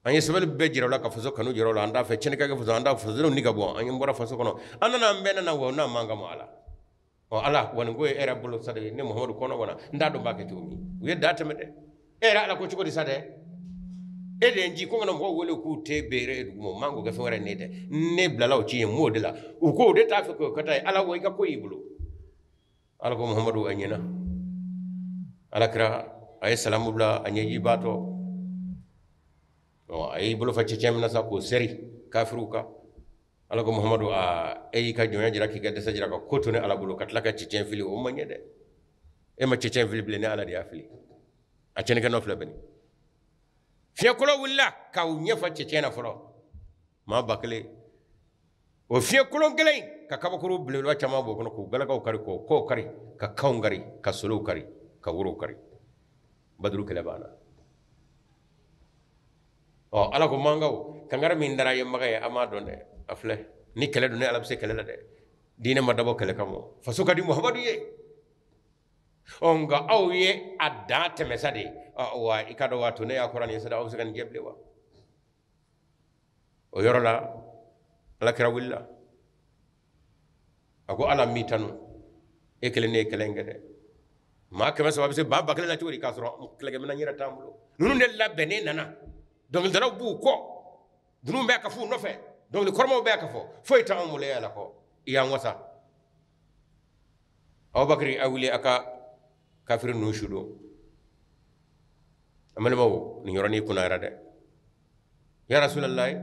An ye sɛbɛnni bɛɛ jira o la ka faso kanu jira o la. An t'a fɛ tiɲɛni ka kɛ faso, an t'a fasodenw ni ka bɔ. An ye bɔra faso kɔnɔ, an nana, an bɛɛ nana wa n'a man ka ma Ala. Ɔ Ala wa nin ko ye e yɛrɛ bolo sa de. Ne Muhamadu kɔnɔ kɔnɔ n t'a dɔn n b'a kɛ cogo min. U ye da tɛmɛ dɛ. E yɛrɛ Ala ko cogo di sa dɛ? E de ye n ci ko n kana mɔgɔw wele k'u tɛ bere dugu ma, o man k'o kɛ fɛn wɛrɛ ne tɛ. Ne bilala o ci ye m'o de la. U ko o de t'a fɛ k'o ka taa ye. Ala wa i ka ko y'i bolo. Ala ko Muhamadu a ɲɛna. Ala kira a ye salamu bila, a ɲɛji batɔ. A y'i bolo fa cɛncɛn min na sa k'o seri kafiriw kan. Ala ko Muhamadu a e y'i ka jɔnya jira k'i ka dɛsɛ jira ka ko to ne Ala bolo ka tila ka cɛncɛn fili, o ma ɲɛ dɛ. E ma cɛncɛn fili bilen, ne Ala de y'a fili. A cɛnnikɛ nɔ filɛ bɛni. Fiɲɛkolo wulila k'aw ɲɛfa cɛncɛn na fɔlɔ. Maa 1000. O fiɲɛkolon kelen in ka kabakuru belebeleba caman b'o kɔnɔ k'u galakaw kari, k'o kɔw kari, ka kanw kari, ka solow kari, ka worow kari. Baduru kɛlɛ banna. Ɔ Ala ko mankaw kangari min dara ye maga ye an m'a dɔn dɛ. A filɛ ni kɛlɛ don, ne Ala bɛ se kɛlɛ la dɛ. Diinɛ ma dabɔ kɛlɛ kama. Faso ka di Muhamadu ye. Ɔ nka aw ye a dan tɛmɛ sa de. Wa i ka dɔn wa to ne y'a kɔrɔ nin ye sa dɛ, aw bɛ se ka nin jɛ bilen wa? O yɔrɔ la Ala kira wulila. A ko Ala m'i tanu, e kelen ne ye kɛlɛ in kɛ dɛ. Maa 300 bɛ se ba 1000 la cogo di k'a sɔrɔ kɛlɛkɛminɛn yɛrɛ t'an bolo. Ninnu de labɛnnen nana. Dɔnkilidalaw b'u kɔ, dununw bɛ ka f'u nɔfɛ, dɔnkili kɔrɔmaw bɛ ka fɔ, foyi t'anw bolo e Ala kɔ. I y'an wasa. Abubakari a wuli a ka kafiri ninnu su don. An balimaw, nin yɔrɔnin kunnayara dɛ. Ya Rasulalayi,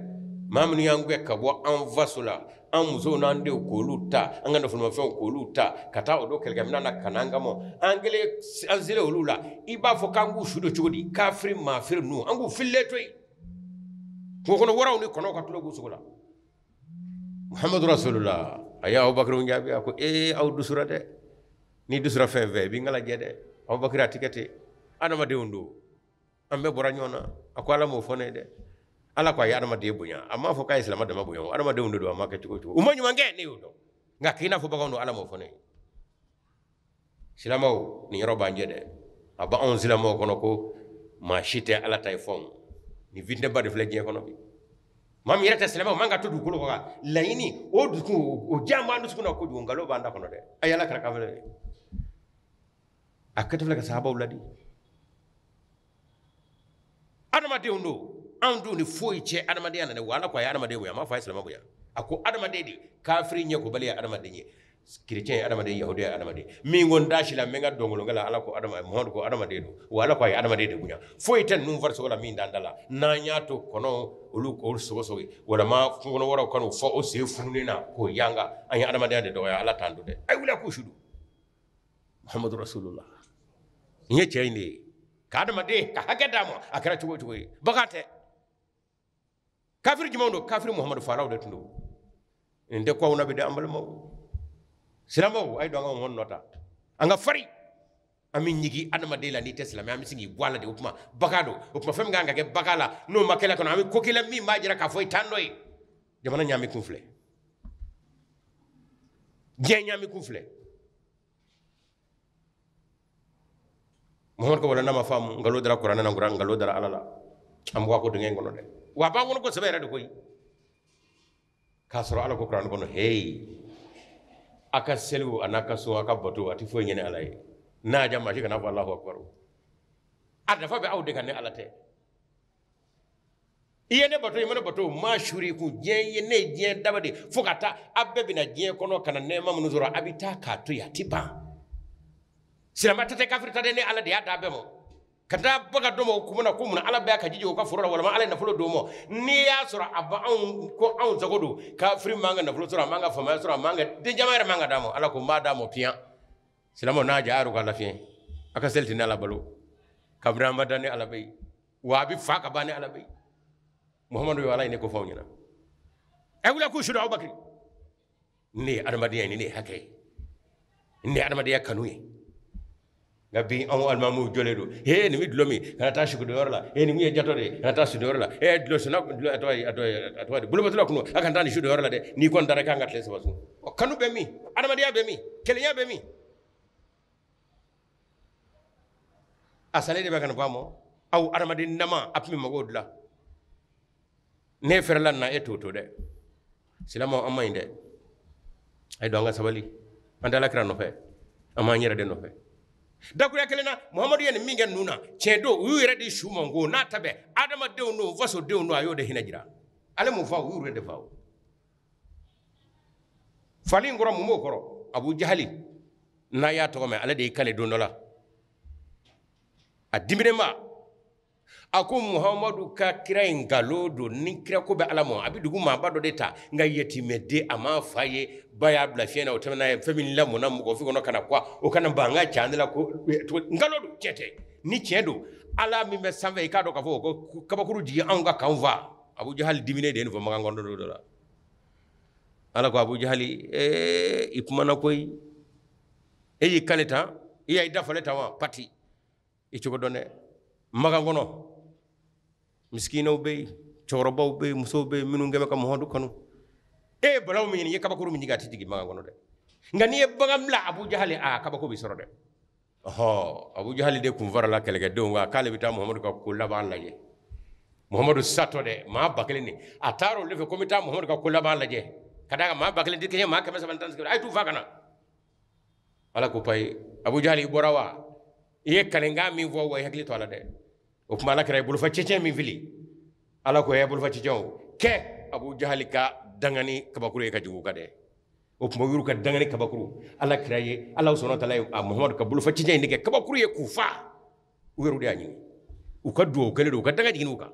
maa minnu y'an gɛn ka bɔ an faso la, an musow n'an denw k'olu ta, an ka nafolomafɛnw k'olu ta, ka taa o don kɛlɛkɛminɛn na ka n'an kama. An kɛlen an selen olu la, i b'a fɔ k'an k'u su don cogo di? Kafiri maafiri ninnu, an k'u fililen to yen. Kungo kɔnɔ waraw ni kɔnɔw ka tulo k'u sogo la. Muhamadu Rasulula a ye Abubakari jaabi, a ko ee aw dusura dɛ. N'i dusura fɛn fɛn i b'i ngala jɛ dɛ. Abubakari a ti kɛ ten. Adamadenw don, an bɛɛ bɔra ɲɔgɔn na. A ko Ala m'o fɔ ne ye dɛ. Ala ko a ye adamaden bonya, a m'a fɔ k'a ye silamɛ dama bonya o. Adamadenw de don, a ma kɛ cogo o cogo. U ma ɲuman kɛ, ne y'o dɔn. Nka k'i n'a fɔ baganw don, Ala m'o fɔ ne ye. Silamɛw, nin yɔrɔ b'an jɛ dɛ. A b'anw silamɛw kɔnɔ ko maa si tɛ Ala ta ye fɔnw. Nin fitinɛba de filɛ diɲɛ kɔnɔ bi. Maa min yɛrɛ tɛ silamɛ, o man ka to dugukolo kɔ kan. Laɲini, o dusukun, o jan b'an dusukun na kojugu, nkalon b'an da kɔnɔ dɛ. A ye Ala kira kan filɛ dɛ. A kɛtɔ filɛ ka sahabaw ladi. Adamadenw don, anw dun ni foyi cɛ adamadenya nana wa Ala ko a ye adamaden bonya, a m'a fɔ a ye silamɛ bonya. A ko adamaden de, kafiri ɲɛ kobali ye adamaden ye, chrétien ye adamaden, yahudi ye adamaden. Min ko n da si la, n bɛ n ka dɔnkolonkɛ la, Ala ko adama, Muhamadu ko adamaden don. Wa Ala ko a ye adamaden de bonya. Foyi tɛ ninnu farisogo la min t'an da la. N'an y'a to kɔnɔw olu k'o sogo sogo, walima kungo kɔnɔ waraw ka n'u fɔ o sen fununen na k'o yanga, an ye adamadenya de dɔgɔya. Ala t'an don dɛ. A ye wuli a k'u su don. Muhamadu Rasulullah. Nin ye cɛ in de ye. Ka adamaden ka hakɛ d'a ma, a kɛra cogo o cogo ye. Bagan tɛ. Kafiri jumɛnw don? Kafiri Muhamadu Falaw de tun don. Nin tɛ ko aw na bi dɛ, an balimaw. Silamɛw, a ye don an ka ŋɔni nɔ ta. An ka fari. An bɛ ɲigin adamaden la, n'i tɛ silamɛ, an bɛ sin k'i bɔ a la de. O tuma bagan don. O tuma fɛn min kan ka kɛ bagan la, n'o ma kɛlɛ kɔnɔ, an bɛ ko k'i la min b'a jira k'a fɔ i t'an dɔ ye. Jamana ɲaami kun filɛ. Diɲɛ ɲaami kun filɛ. Muhamadu ko wala n'a ma faamu, nkalon dara kuranɛ na, nkalon dara Ala la. An bɔ a ko dingɛ in kɔnɔ dɛ. Wa a b'an kɔnɔ ko sɛbɛ yɛrɛ de koyi. K'a sɔrɔ Ala ko kuranɛ kɔnɔ, heyi, a ka seliw a n'a ka sun a ka bato a tɛ foyi ɲɛ Ala ye. N'a y'a diya maa si kana fɔ Alahu akibaru. A nafa bɛ aw de kan, ne Ala tɛ. I ye ne bato, i ma ne bato, maa suri kun diɲɛ ye, ne ye diɲɛ daba de fo ka taa a bɛɛ bɛna diɲɛ kɔnɔ ka na nɛɛma minnu sɔrɔ, a bɛ taa k'a to yen, a tɛ ban. Silamɛ ta tɛ, kafiri ta tɛ, ne Ala de y'a d'a bɛɛ ma. Ka taa baga dɔ ma o kuma na ko mun Ala bɛɛ ka jiji o ka foro la, walima Ala ye nafolo d'o ma. N'i y'a sɔrɔ a bɛ anw ko anw sago don, kafiri man ka nafolo sɔrɔ, a man ka faamaya sɔrɔ, a man ka den caman yɛrɛ man ka d'a ma. Ala ko n b'a d'a ma piyan. Silamɛw n'a diya, a y'aw ka lafiɲɛ. A ka seli tɛ ne Ala balo. Kabini an ma da ne Ala bɛ yen. Wa a bɛ fa ka ban ne Ala bɛ yen. Muhamadu ye Ala ye ne ko fɔ aw ɲɛna. A ye wuli k'u su don Abubakari. Ne ye adamadenya ye, ni ne ye hakɛ ye. Ne ye adamadenya kanu ye. Nka bi anw alimamuw jɔlen don, he nin bɛ dulɔ min, kana taa sugudonyɔrɔ la, he nin ye jatɔ de ye, kana taa sugudonyɔrɔ la, he dulɔ sɔnna dulɔ a tɔgɔ di bolobatɔla kun a kana taa nin sudonyɔrɔ la dɛ, n'i kɔni taara i kan ka tile 3 sun. Ɔ kanu bɛ min, adamadenya bɛ min, kelenya bɛ min? A salen de bɛ ka nin fɔ a ma. Aw adamaden nama a tun bɛ mago dilan. Ne fɛrɛla nin na e t'o to dɛ. Silamɛw an ma ɲi dɛ. A ye don an ka sabali. An tɛ Ala kira nɔfɛ, an b'an yɛrɛ de nɔfɛ. Dakuruya kelen na Muhamadu ye nin min kɛ ninnu na, tiɲɛ don, u y'u yɛrɛ di su ma ko n'a ta bɛɛ adamadenw don, fasodenw don, a y'o de hinɛ jira. Ale m'o fa, u y'u yɛrɛ de fa o. Fali in kɔrɔ mun b'o kɔrɔ? Abu Jahali n'a y'a tɔgɔ mɛn, ale de y'i kale don dɔ la. A diminenba a ko Muhamadu ka kira in nkalon don, ni kira ko bɛ Ala ma a bɛ dugu maaba dɔ de ta, nka yatimɛden a m'a fa ye, ba y'a bila fiɲɛ na, o tɛmɛna ye fɛn min lamɔna mɔgɔfin kɔnɔ ka na kuwa, o kana ban an ka ca ne la ko nkalon don, tiɲɛ tɛ. Ni tiɲɛ don, Ala min bɛ sanfɛ i k'a dɔn k'a fɔ ko kabakuru jigin anw ka kanw fa. Abu Jahali diminen de ye nin fɔ Makan kɔnɔ don dɔ la. Ala ko Abu Jahali, i kumana koyi, e y'i kale tan, i y'i da falen tan wa, pati i cogo dɔn dɛ. Makan kɔnɔ misikinaw bɛ yen, cɛkɔrɔbaw bɛ yen, musow bɛ yen minnu kɛn bɛ ka Muhamadu kanu. E ye balawu min ɲini, i ye kabakuru min jigin, a tɛ jigin Makan kɔnɔ dɛ. Nka n'i ye bagan bila Abu Jahali, a kabako b'i sɔrɔ dɛ. Ɔhɔ, Abu Jahali de kun farala kɛlɛkɛdenw kan k'ale bɛ taa Muhamadu ka ko laban lajɛ. Muhamadu satɔ dɛ, maa 1000 de. A taara olu fɛ ko n bɛ taa Muhamadu ka ko laban lajɛ. Ka d'a kan maa 1000 tɛ kɛɲɛ maa 318, a ye t'u fa ka na. Ala ko payi, Abu Jahali i bɔra wa? I ye kalenkan min fɔ wa, i hakili to a la dɛ. O tuma Ala kɛra i bolofa cɛncɛn min fili, Ala ko e bolofa cɛncɛn o kɛ Abu Jahali ka dangani kabakuru ye ka jigin u kan dɛ. O tuma u y'u ka dangani kabakuru, Ala kira ye, Ala sɔnna taala ye a Muhamadu ka bolofa cɛncɛn in de kɛ kabakuru ye k'u fa. U yɛrɛ de y'a ɲini, u ka duwawu kɛlen don, u ka danga jigin u kan.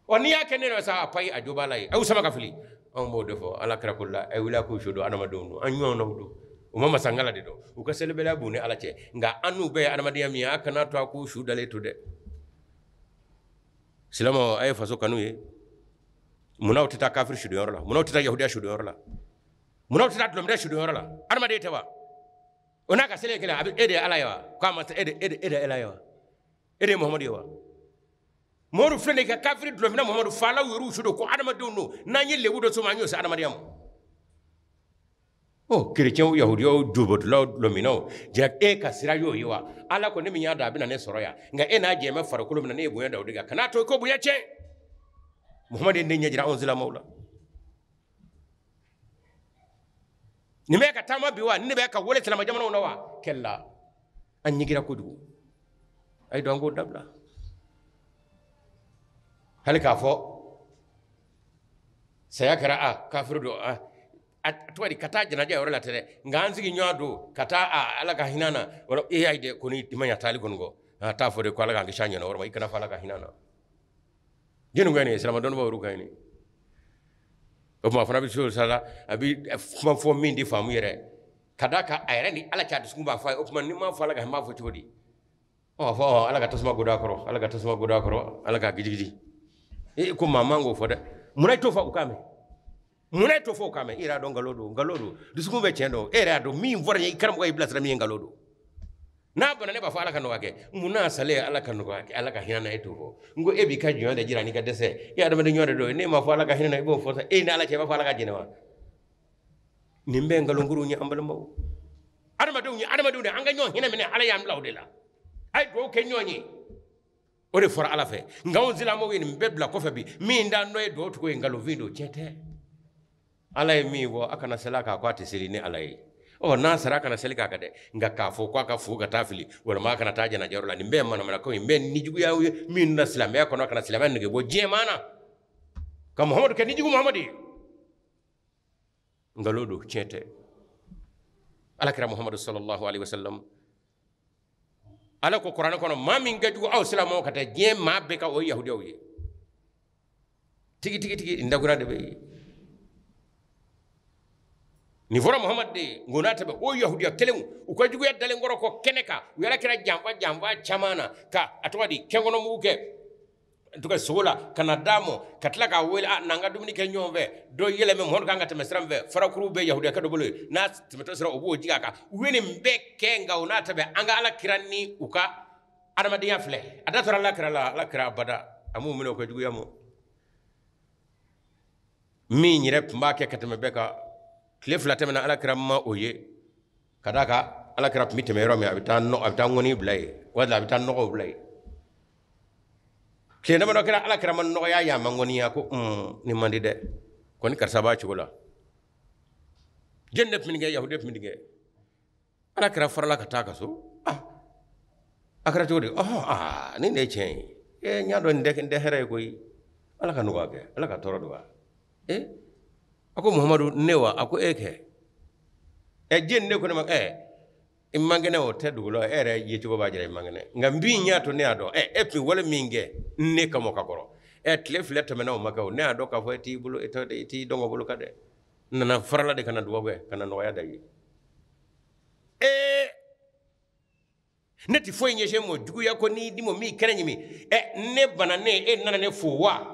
Ɔ n'i y'a kɛ ne yɛrɛ sa, a payi a jo b'a la ye, a y'u sama ka fili. Anw b'o de fɔ Ala kira ko la, a ye wuli a k'u su don, adamadenw don, an ɲɔgɔnnaw don. U ma masangala de dɔn, u ka selibaliya b'u ni Ala cɛ, nka an n'u bɛɛ ye adamadenya min ye, a kana to a k'u su dalen to dɛ. Silamɛw, a ye faso kanu ye. Munna aw tɛ taa kafiri sudonyɔrɔ la? Munna aw tɛ taa yahudiya sudonyɔrɔ la? Munna aw tɛ taa dulɔminɛ sudonyɔrɔ la? Adamaden tɛ wa? O n'a ka seli ye kelen, a bɛ e de ye Ala ye wa? K'a ma e de ye Ala ye wa? E de ye Muhamadu ye wa? Muhamadu filɛ nin ye ka kafiri dulɔminɛ Muhamadu faalaw yɛrɛ su don ko adamadenw don, n'an ye lebu dɔ s'u ma, an y'o se adamadenya ma. Ɔ kerecɛnw, yahudiyaw, jobotulaw, dulɔminɛw, ja e ka sira y'o ye wa? Ala ko ne min y'a da a bɛna ne sɔrɔ yan, nka e n'a jɛ bɛ farikolo min na, ne ye bonya da o de kan, kan'a to i ko bonya tiɲɛ. Muhamadu ye ne ɲɛ jira anw silamɛw la. Nin bɛ ka taama bi wa? Nin bɛ ka wele silamɛ jamanaw na wa? Kɛlɛ an ɲigira kojugu. A ye don an k'o dabila. Hali k'a fɔ saya kɛra a kafiri don, a tɔgɔ di, ka taa janaja yɔrɔ la tɛ dɛ, nka an sigi ɲɔgɔn don ka taa a Ala ka hinɛ na, wala e y'a ye dɛ, ko ni i ma ɲa taali kɔni kɔ, a t'a fɔ de ko Ala k'an kisi a ɲɔgɔnna wɛrɛ ma, i kana fɔ Ala ka hinɛ na. Jɛnni ko ye nin ye, silamɛ dɔnnibaaw yɛrɛ ka ɲi nin. O tuma a fana bɛ se o sa la, a bɛ kuma fɔ min tɛ faamu yɛrɛ, ka d'a kan a yɛrɛ ni Ala cɛ a dusukun b'a fɔ a ye, o tuma ni n m'a fɔ Ala ka hinɛ, n b'a fɔ cogo di? Ɔ a fɔ Ala ka tasuma god'a kɔrɔ, Ala ka tasuma god'a kɔrɔ, Ala k'a gidigidi. E ko maa man k'o fɔ dɛ, munna i t'o fɔ u k'a mɛn? Munna i t'o fɔ u k'a mɛn? I yɛrɛ y'a dɔn nkalon don, nkalon don, dusukun bɛ tiɲɛ dɔn, e yɛrɛ y'a dɔn min fɔra i karamɔgɔ y'i bilasira min ye nkalon don. N'a banna ne b'a fɔ Ala ka nɔgɔya kɛ, munna a salen Ala ka nɔgɔya kɛ, Ala ka hinɛ na e t'o fɔ? N ko e b'i ka jɔnya de jira n'i ka dɛsɛ, e adamaden ɲɔgɔn de don, n'e m'a fɔ Ala ka hinɛ na i b'o fɔ sa, e ni Ala cɛ i b'a fɔ Ala ka jɛnɛ wa? Nin bɛɛ ye nkalonkuruw ye an balimaw. Adamadenw ye adamadenw de, an ka ɲɔgɔn hinɛ minɛ, Ala y'an bila o de la. A ye dugawu kɛ ɲɔgɔn ye. O de fɔra Ala fɛ. Nka anw silamɛw ye nin bɛɛ bila kɔfɛ bi, min t'an dɔ ye dugawu cogo ye nkalonfin don, tiɲɛ tɛ. Ala ye min fɔ, a kana seli a kan, ko a tɛ seli ni Ala ye. Ɔ n'a sara a kana seli k'a kan dɛ, nka k'a fɔ k'a ka fo ka taa fili, walima a kana taa janaja yɔrɔ la, nin bɛɛ ye manamana ko ye, nin bɛɛ ye nijuguya ye min na silamɛya kɔnɔ, ka na silamɛya nege bɔ diɲɛ maa na, ka Muhamadu kɛ nijugu Muhamadu ye. Nkalon don, tiɲɛ tɛ. Ala kira Muhamadu sallallahu alaihi wasallam, Ala ko kuranɛ kɔnɔ, maa min ka jugu aw silamɛw ka taa diɲɛ maa bɛɛ kan, o ye yahudiyaw ye. Tigi tigi tigi, n dakura de bɛ yen. Nin fɔra Muhamadu de ye, nko n'a tɛ bɛn, o yahudiya kelenw, u ka juguya dalen kɔrɔ kɔ kɛnɛ kan, u yɛrɛ kɛra janfa janfa caman na, ka a tɔgɔ di kɛnkɔnɔmugu kɛ, en tout cas sogo la ka na d'a ma ka tila k'a wele a n'an ka dumuni kɛ ɲɔgɔn fɛ dɔ yɛlɛmɛ Muhamadu kan ka tɛmɛ sira min fɛ farakuru bɛ yahudiyakɛ dɔ bolo yen n'a tɛmɛtɔ sera o b'o jigin a kan u ye nin bɛɛ kɛ nka o n'a ta bɛɛ an ka ala kira ni u ka adamadenya filɛ a da tora ala kira la ala kira abada a m'u minɛ o ka juguya ma min yɛrɛ tun b'a kɛ ka tɛmɛ bɛɛ kan tile 2 tɛmɛna ala kira ma o ye ka d'a kan ala kira tun bɛ tɛmɛ yɔrɔ min a bɛ taa a bɛ taa ŋɔni bila yen walima a bɛ taa nɔgɔw bila yen tile damadɔ kɛra ala kira ma nɔgɔya ye a ma ŋɔniya ko nin man di dɛ kɔni karisa b'a cogo la jɛni de tun bɛ nin kɛ yahudiya tun bɛ nin kɛ ala kira farala ka taa ka so a kɛra cogo di ɔhɔn nin de ye tiɲɛ ye n y'a dɔn nin tɛ hɛrɛ ye koyi ala ka nɔgɔya kɛ ala ka tɔɔrɔ dɔgɔya a ko Muhamadu ne wa a ko e kɛ jɛni ne ko ne ma i man kɛnɛ o tɛ dugu la e yɛrɛ yecogo b'a jira i man kɛnɛ nka n bin y'a to ne y'a dɔn e tun wale min kɛ ne kama ka kɔrɔ tile 2 tɛmɛna o ma kɛ o ne y'a dɔn k'a fɔ e t'i bolo e t'i dɔn bolo kan dɛ n nana farala de ka na dugawu kɛ ka na nɔgɔya da i ye ne tɛ foyi ɲɛsin mɔ juguya ko n'i di mɔ min kɛnɛ ɲimi ne bana ne e nana ne fo wa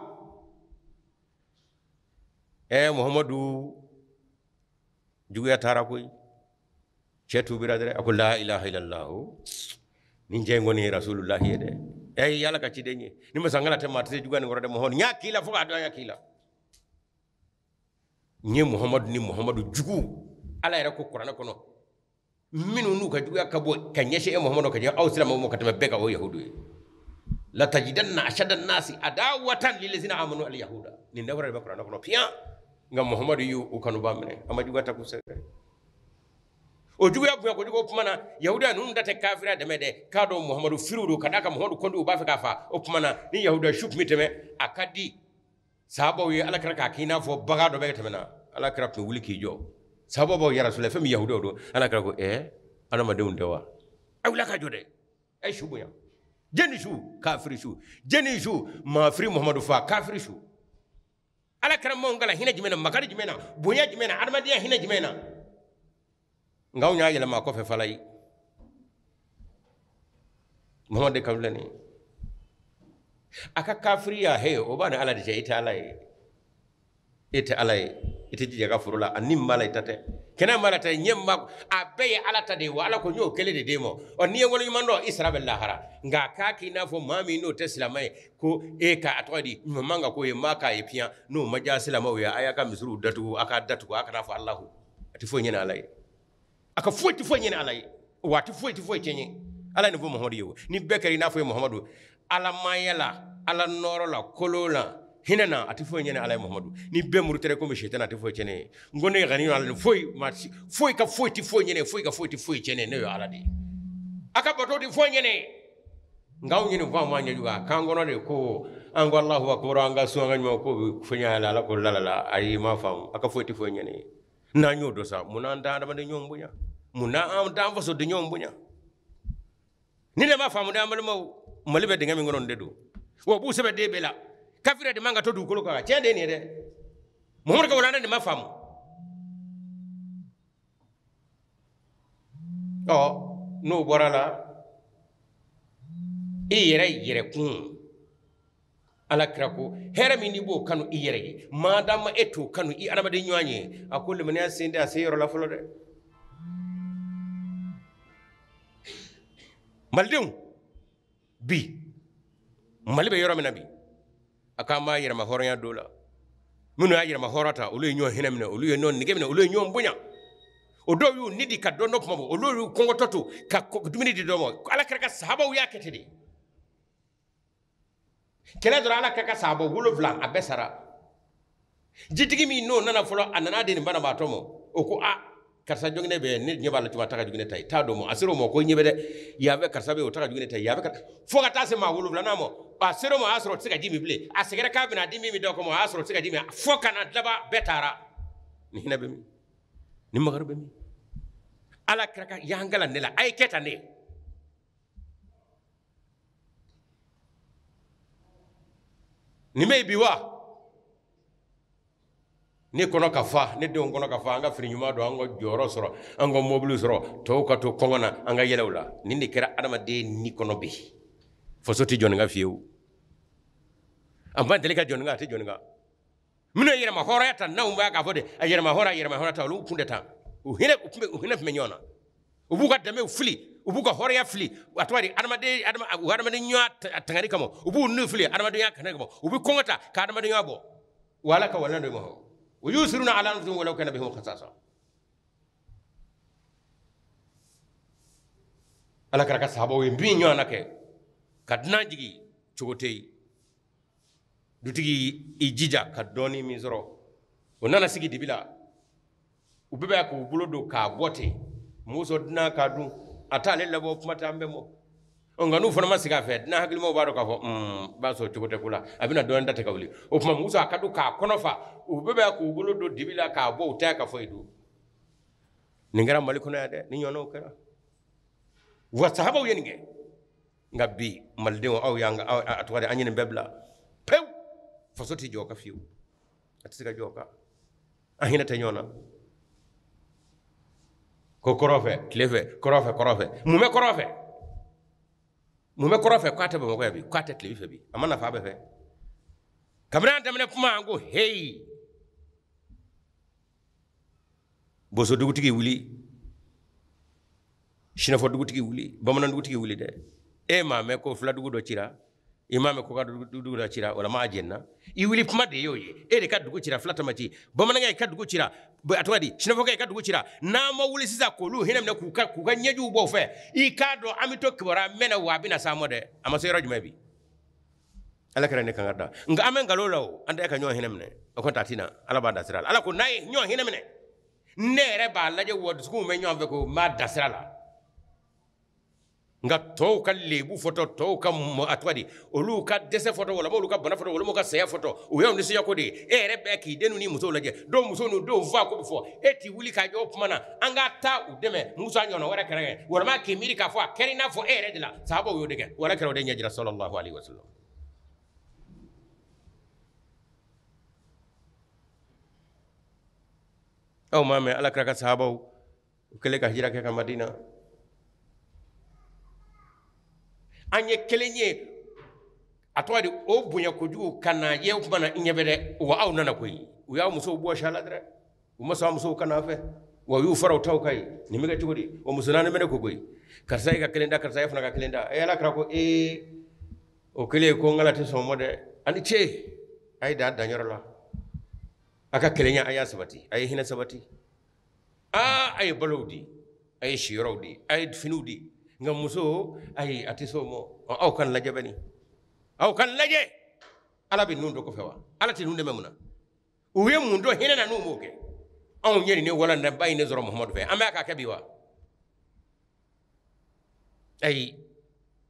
Muhamadu juguya taara koyi cɛ tuubira dɛ a ko la ilaha illallah nin cɛ in kɔni ye rasulullahi ye dɛ ye ala ka ciden ye ni masankala tɛ maa tɛ se juguya nin kɔrɔ dɛ Muhamadu n y'a k'i la fo k'a dɔn an y'a k'i la n ye Muhamadu ni Muhamadu jugu ala yɛrɛ ko kuranɛ kɔnɔ minnu n'u ka juguya ka bɔ ka ɲɛsin e Muhamadu ka ɲɛ aw silamɛw ma ka tɛmɛ bɛɛ kan o yahudu ye latajidanna ashadda nasi adawatan lillazina amanu al yahuda nin dawara de bɛ kuranɛ kɔnɔ piyan nka Muhamadu y'u kanuba minɛ a ma juguya ta k'u sɛgɛrɛ o juguya bonya kojugu o tuma na yahudiya ninnu da tɛ kafiriya dɛmɛ dɛ k'a dɔn Muhamadu firiw don ka d'a kan Muhamadu kɔndiw u b'a fɛ k'a fa o tuma na ni yahudiya su tun bɛ tɛmɛ a ka di sahabaw ye ala kira k'a k'i n'a fɔ bagan dɔ bɛ tɛmɛ na ala kira tun wuli k'i jɔ sahabaw b'aw yɛrɛ sɔrɔ fɛn min yahudiyaw don ala kira ko adamadenw tɛ wa a wulila ka jɔ dɛ a ye su bonya jɛni su kafiri su jɛni su maafiri Muhamadu fa kafiri su ala kira maaw kalan hinɛ jumɛn na makari jumɛn na bonya jumɛn na adamadenya hinɛ jumɛn na nka anw y'a yɛlɛma a kɔfɛ fala ye Muhamadu de kan filɛ nin ye a ka kafiriya he o b'a ni ala de cɛ i tɛ ala ye e tɛ ala ye i tɛ jija ka foro la a ni min b'a la i ta tɛ kɛnɛ b'a la ta ɲɛ min b'a a bɛɛ ye ala ta de ye wa ala ko n y'o kelen de d'e ma ɔ n'i ye waleɲuman dɔn i sara bɛ lahara nka k'a k'i n'a fɔ maa min n'o tɛ silamɛ ye ko e ka a tɔgɔ di ɲuman man ka k'o ye maa k'a ye piyan n'o ma diya silamɛw ye a y'a ka misiriw datugu a k'a datugu a kana fɔ Alahu a tɛ foyi ɲɛna ala ye a ka foyi tɛ foyi ɲɛna ala ye wa a tɛ foyi tɛ foyi tiɲɛ ye ala ye nin fɔ Muhamadu ye o ni bɛɛ kɛra i n'a fɔ ye Muhamadu alamaya la ala nɔrɔ la kolo la hinɛ na a tɛ foyi ɲɛna ala ye Muhamadu ni bɛɛ murutɛrɛ komi sitana a tɛ foyi tiɲɛ ye n ko ne ye ganiyu ala foyi ma foyi ka foyi tɛ foyi ɲɛna foyi ka foyi tɛ foyi tiɲɛ ne ye ala de ye a ka bato tɛ foyi ɲɛna nka anw ye nin fɔ an ma ɲɛjugu k'an kɔnɔ de ko an ko Alahu akubaru an ka sun an ka ɲuman ko bɛ fɛn ɲɛ ala ko la la ayi ma faamu a ka foyi tɛ foyi ɲɛna ye n'an y'o dɔn sa mun n'an t'an adamaden ɲɔgɔn bonya mun n'an t'an fasoden ɲɔgɔn bonya ni ne ma faamu dɛ an balimaw Mali bɛ dingɛ min kɔnɔ nin de don wa u b'u sɛbɛn den bɛɛ la kafiriya de man ka to dugukolo kan tiɲɛ de ye nin ye dɛ Muhamadu ka walanda de ma faamu ɔ n'o bɔra la i yɛrɛ yɛrɛkun ala kira ko hɛrɛ min n'i b'o kanu i yɛrɛ ye madama e t'o kanu i adamaden ɲɔgɔn ye a ko limaniya sen tɛ a se yɔrɔ la fɔlɔ dɛ malidenw bi Mali bɛ yɔrɔ min na bi a k'an b'a yɛrɛma hɔrɔnya dɔ la minnu y'a yɛrɛma hɔrɔn ta olu ye ɲɔgɔn hinɛ minɛ olu ye ɲɔgɔn nege minɛ olu ye ɲɔgɔn bonya o dɔw y'u ni di ka dɔn dɔ kuma bɔ olu y'u kɔngɔtɔ to ka dumuni di dɔ ma ala kira ka sahabaw y'a kɛ ten de kɛlɛ dɔrɔn ala kira ka sahaba 7 a bɛɛ sara jitigi min n'o nana fɔlɔ a nana di nin banabaatɔ ma o ko a karisa joginɛ bɛ ne ɲɛ b'a la cogo a ta ka joginɛ ta ye t'a dɔn ma a ser'o ma ko ɲɛ bɛ dɛ yan fɛ karisa bɛ yen o ta ka joginɛ ta ye yan fɛ fo ka taa se maa 7nan ma a ser'o ma o y'a sɔrɔ o tɛ se ka ji min bilen a seginna k'a bɛna di min min da o kama o y'a sɔrɔ o tɛ se ka ji min fo ka na laban bɛɛ taara ni hinɛ bɛ min ni makari bɛ min ala kira ka y'an kalan ne la a ye kɛ tan de nin bɛ yen bi wa ne kɔnɔ ka fa ne denw kɔnɔ ka fa an ka fini ɲuman don an ka jɔyɔrɔ sɔrɔ an ka mobili sɔrɔ tɔw ka to kɔngɔ na an ka yɛlɛw la nin de kɛra adamaden ni kɔnɔ bi faso tɛ jɔ nin ka fiyewu A ma deli ka jɔn a tɛ jɔn kan. Minnu ye yɛrɛma hɔrɔnya ta n'anw b'a k'a fɔ de a yɛrɛma hɔrɔnya ta olu kun tɛ tan. U hinɛ tun bɛ ɲɔgɔn na. U b'u ka danbew fili, u b'u ka hɔrɔnya fili, a tɔgɔ di adamaden ɲɔgɔn tangani kama, u b'u nu fili adamadenya kanu kama, u bɛ kɔngɔ ta ka adamadenya bɔ. Wa Ala ka waleya dɔ ma. Wa yusiruna ala anfusihim walau kana bihim khasasa. Ala kɛra ka sahabaw ye min ɲɔgɔn na kɛ ka dunan jigin cogo tɛ yen. Dutigi i jija ka dɔɔni min sɔrɔ, o nana sigi dibi la, u bɛɛ bɛ k'u bolo don k'a bɔ ten. Muso dunan k'a dun, a t'ale labɔ kuma tɛ an bɛɛ mɔ. Nka n'u fana ma sigi a fɛ, dunan hakilimaw b'a dɔn k'a fɔ b'a sɔrɔ cogo tɛ ko la, a bɛna dɔɔni da tɛ ka wuli. O tuma muso a ka don k'a kɔnɔ fa, u bɛɛ bɛ k'u bolo don dibi la k'a bɔ, u tɛ ka foyi dun. Nin kɛra Mali kɔnɔ yan dɛ, ni ɲɔgɔnnaw kɛra. Wa sahabaw ye nin kɛ. Nka bi malidenw aw y'an a tɔgɔ di an ye nin bɛɛ bila pewu. Faso tɛ jɔ o kan fiyewu, a tɛ se ka jɔ o kan. An hinɛ tɛ ɲɔgɔn na. Ko kɔrɔ fɛ, tile fɛ, kɔrɔ fɛ, kɔrɔ fɛ. Mun bɛ kɔrɔ fɛ? Mun bɛ kɔrɔ fɛ k'a tɛ Bamakɔ yan bi, k'a tɛ tile fɛ bi, a ma nafa bɛɛ fɛ. Kabini an daminɛ kuma an ko heyi. Boso dugutigi wuli, sinafɔ dugutigi wuli, bamanan dugutigi wuli dɛ. E m'a mɛn ko fila dugu dɔ cira, i m'a mɛn ko ka dugu dɔ cira, walama a jenina. I wuli kuma de y'o ye. E de ka dugu cira, fila tama ci. Bamanankɛ ka dugu cira, a tɔgɔ di, sinafɔkɛ ka dugu cira. N'an ma wuli sisan k'olu hinɛ minɛ k'u ka ɲɛjiw bɔ o fɛ, i k'a dɔn an bɛ to kibaruya mɛn na wa a bɛna s'an ma dɛ. A ma se yɔrɔ jumɛn bi? Ala kɛra ne kan ka da. Nka an bɛ nkalon la o, an tɛ ka ɲɔgɔn hinɛ minɛ. O kɔni ta ti na, Ala b'a da sira la. Ala ko n'a ye ɲɔgɔn hinɛ minɛ, ne yɛrɛ b'a lajɛ wa dusukunw bɛ ɲɔgɔn fɛ ko n b'a da sira la. Nka tɔw ka lebu fɔtɔ, tɔw ka a tɔgɔ di, olu ka dɛsɛ fɔtɔ, walima olu ka bana fɔtɔ, walima ka saya fɔtɔ, o y'anw nisɔndiya ko de ye. E yɛrɛ bɛ k'i denw ni musow lajɛ, dɔw muso n'u denw fa ko bɛ fɔ, e t'i wuli k'a jɔ o kuma na, an ka taa u dɛmɛ Musa ɲɔgɔnna wɛrɛ kɛrɛfɛ, walima k'i miiri k'a fɔ a kɛra i n'a fɔ e yɛrɛ de la. Sahabaw y'o de kɛ, wala kɛra o de ɲɛ jira sallallahu alaihi wasallam. Aw m'a mɛn Ala kira ka sahabaw u kɛlen ka hijira kɛ ka Madina. An ye kelen ye a tɔgɔ di o bonya kojugu ka na ye o kuma na i ɲɛ bɛ dɛ, wa aw nana koyi. U y'aw musow bɔ sa la dɛ, u ma sɔn aw musow ka n'a fɛ, wa u y'u fara u taw kan yen. Nin bɛ kɛ cogo di? O muso naani bɛ ne ko koyi, karisa ye ka kelen da, karisa ye fana ka kelen da. E Ala kira ko ee, o kelen ko n kala tɛ sɔn o ma dɛ. A ni ce, a ye dan danyɔrɔ la, a ka kelenya a y'a sabati, a ye hinɛ sabati. Aa, a ye balow di, a ye siyɔrɔw di, a ye finiw di. Nka muso ayi a tɛ se o ma. Aw kan lajɛ bani, aw kan lajɛ. Ala bɛ ninnu dɔ kɔfɛ wa? Ala tɛ ninnu dɛmɛ mun na? U ye mun dɔn hinɛ na n'u m'o kɛ? Anw ye nin walanda in de sɔrɔ Muhamadu fɛ, an b'a k'a kɛ bi wa? Ayi,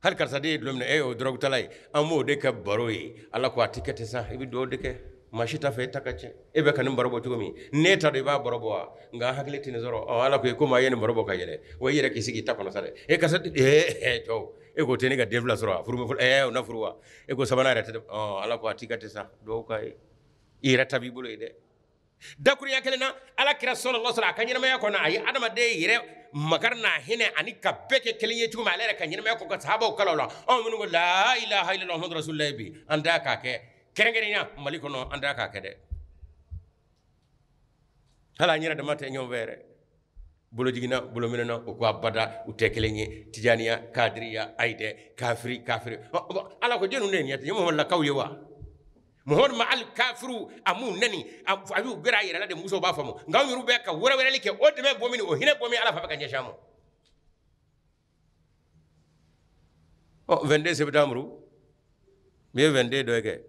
hali karisa den ye dulɔ minɛ, e y'o dɔrɔgutala ye, an b'o de kɛ baro ye. Ala ko a tɛ kɛ ten sa, i bɛ dugawu de kɛ. Maa si t'a fɛ e ta ka tiɲɛ. E bɛ ka nin baro bɔ cogo min, n'e ta don i b'a baro bɔ wa? Nka an hakili tɛ nin sɔrɔ. Ɔ Ala ko i komi a ye nin baro bɔ ka yɛlɛ, wa i yɛrɛ k'i sigi i ta kɔnɔ sa dɛ. E karisa cɛw, e ko tɛ ne ka den fila sɔrɔ wa? Furu bɛ fɔlɔ, o na furu wa? E ko sabanan yɛrɛ tɛ dɛ. Ɔ Ala ko a t'i ka ten sa, dugawu k'a ye. I yɛrɛ ta b'i bolo yen dɛ. Dakurunya kelen na, Ala kira sallallahu alaihi wasallam a ka ɲɛnamaya kɔnɔ, a ye adamaden yɛrɛ makari n'a hinɛ ani ka bɛɛ kɛ kelen ye cogo min, ale yɛrɛ ka ɲɛnamaya kɔ ka sahabaw kala o la. Anw minnu ko la ilaha illallah muhammadu rasulullah bi, an t'a k'a kɛ kɛrɛnkɛrɛnya Mali kɔnɔ, an t'a k'a kɛ dɛ. Hali an yɛrɛ dama tɛ ɲɔgɔn fɛ yɛrɛ. Bolo jiginna, bolo minɛna, o ko abada u tɛ kelen ye. Tijaniya, kadiriya, ayi dɛ, kafiri, kafiri. Ala ko jɛnnu de ye nin ye ten, Muhamadu lakaw ye wa? Muhamadu ma hali kafiru a m'u nɛni, a y'u gɛrɛ a yɛrɛ la de, musow b'a faamu. Nka anw yɛrɛ bɛ ka wɛrɛ-wɛrɛli kɛ, o dɛmɛ bɔ min, o hinɛ bɔ min, Ala fa bɛ ka ɲɛsin an ma. Ɔ 22 septembre, min ye 22 dɔ ye kɛ.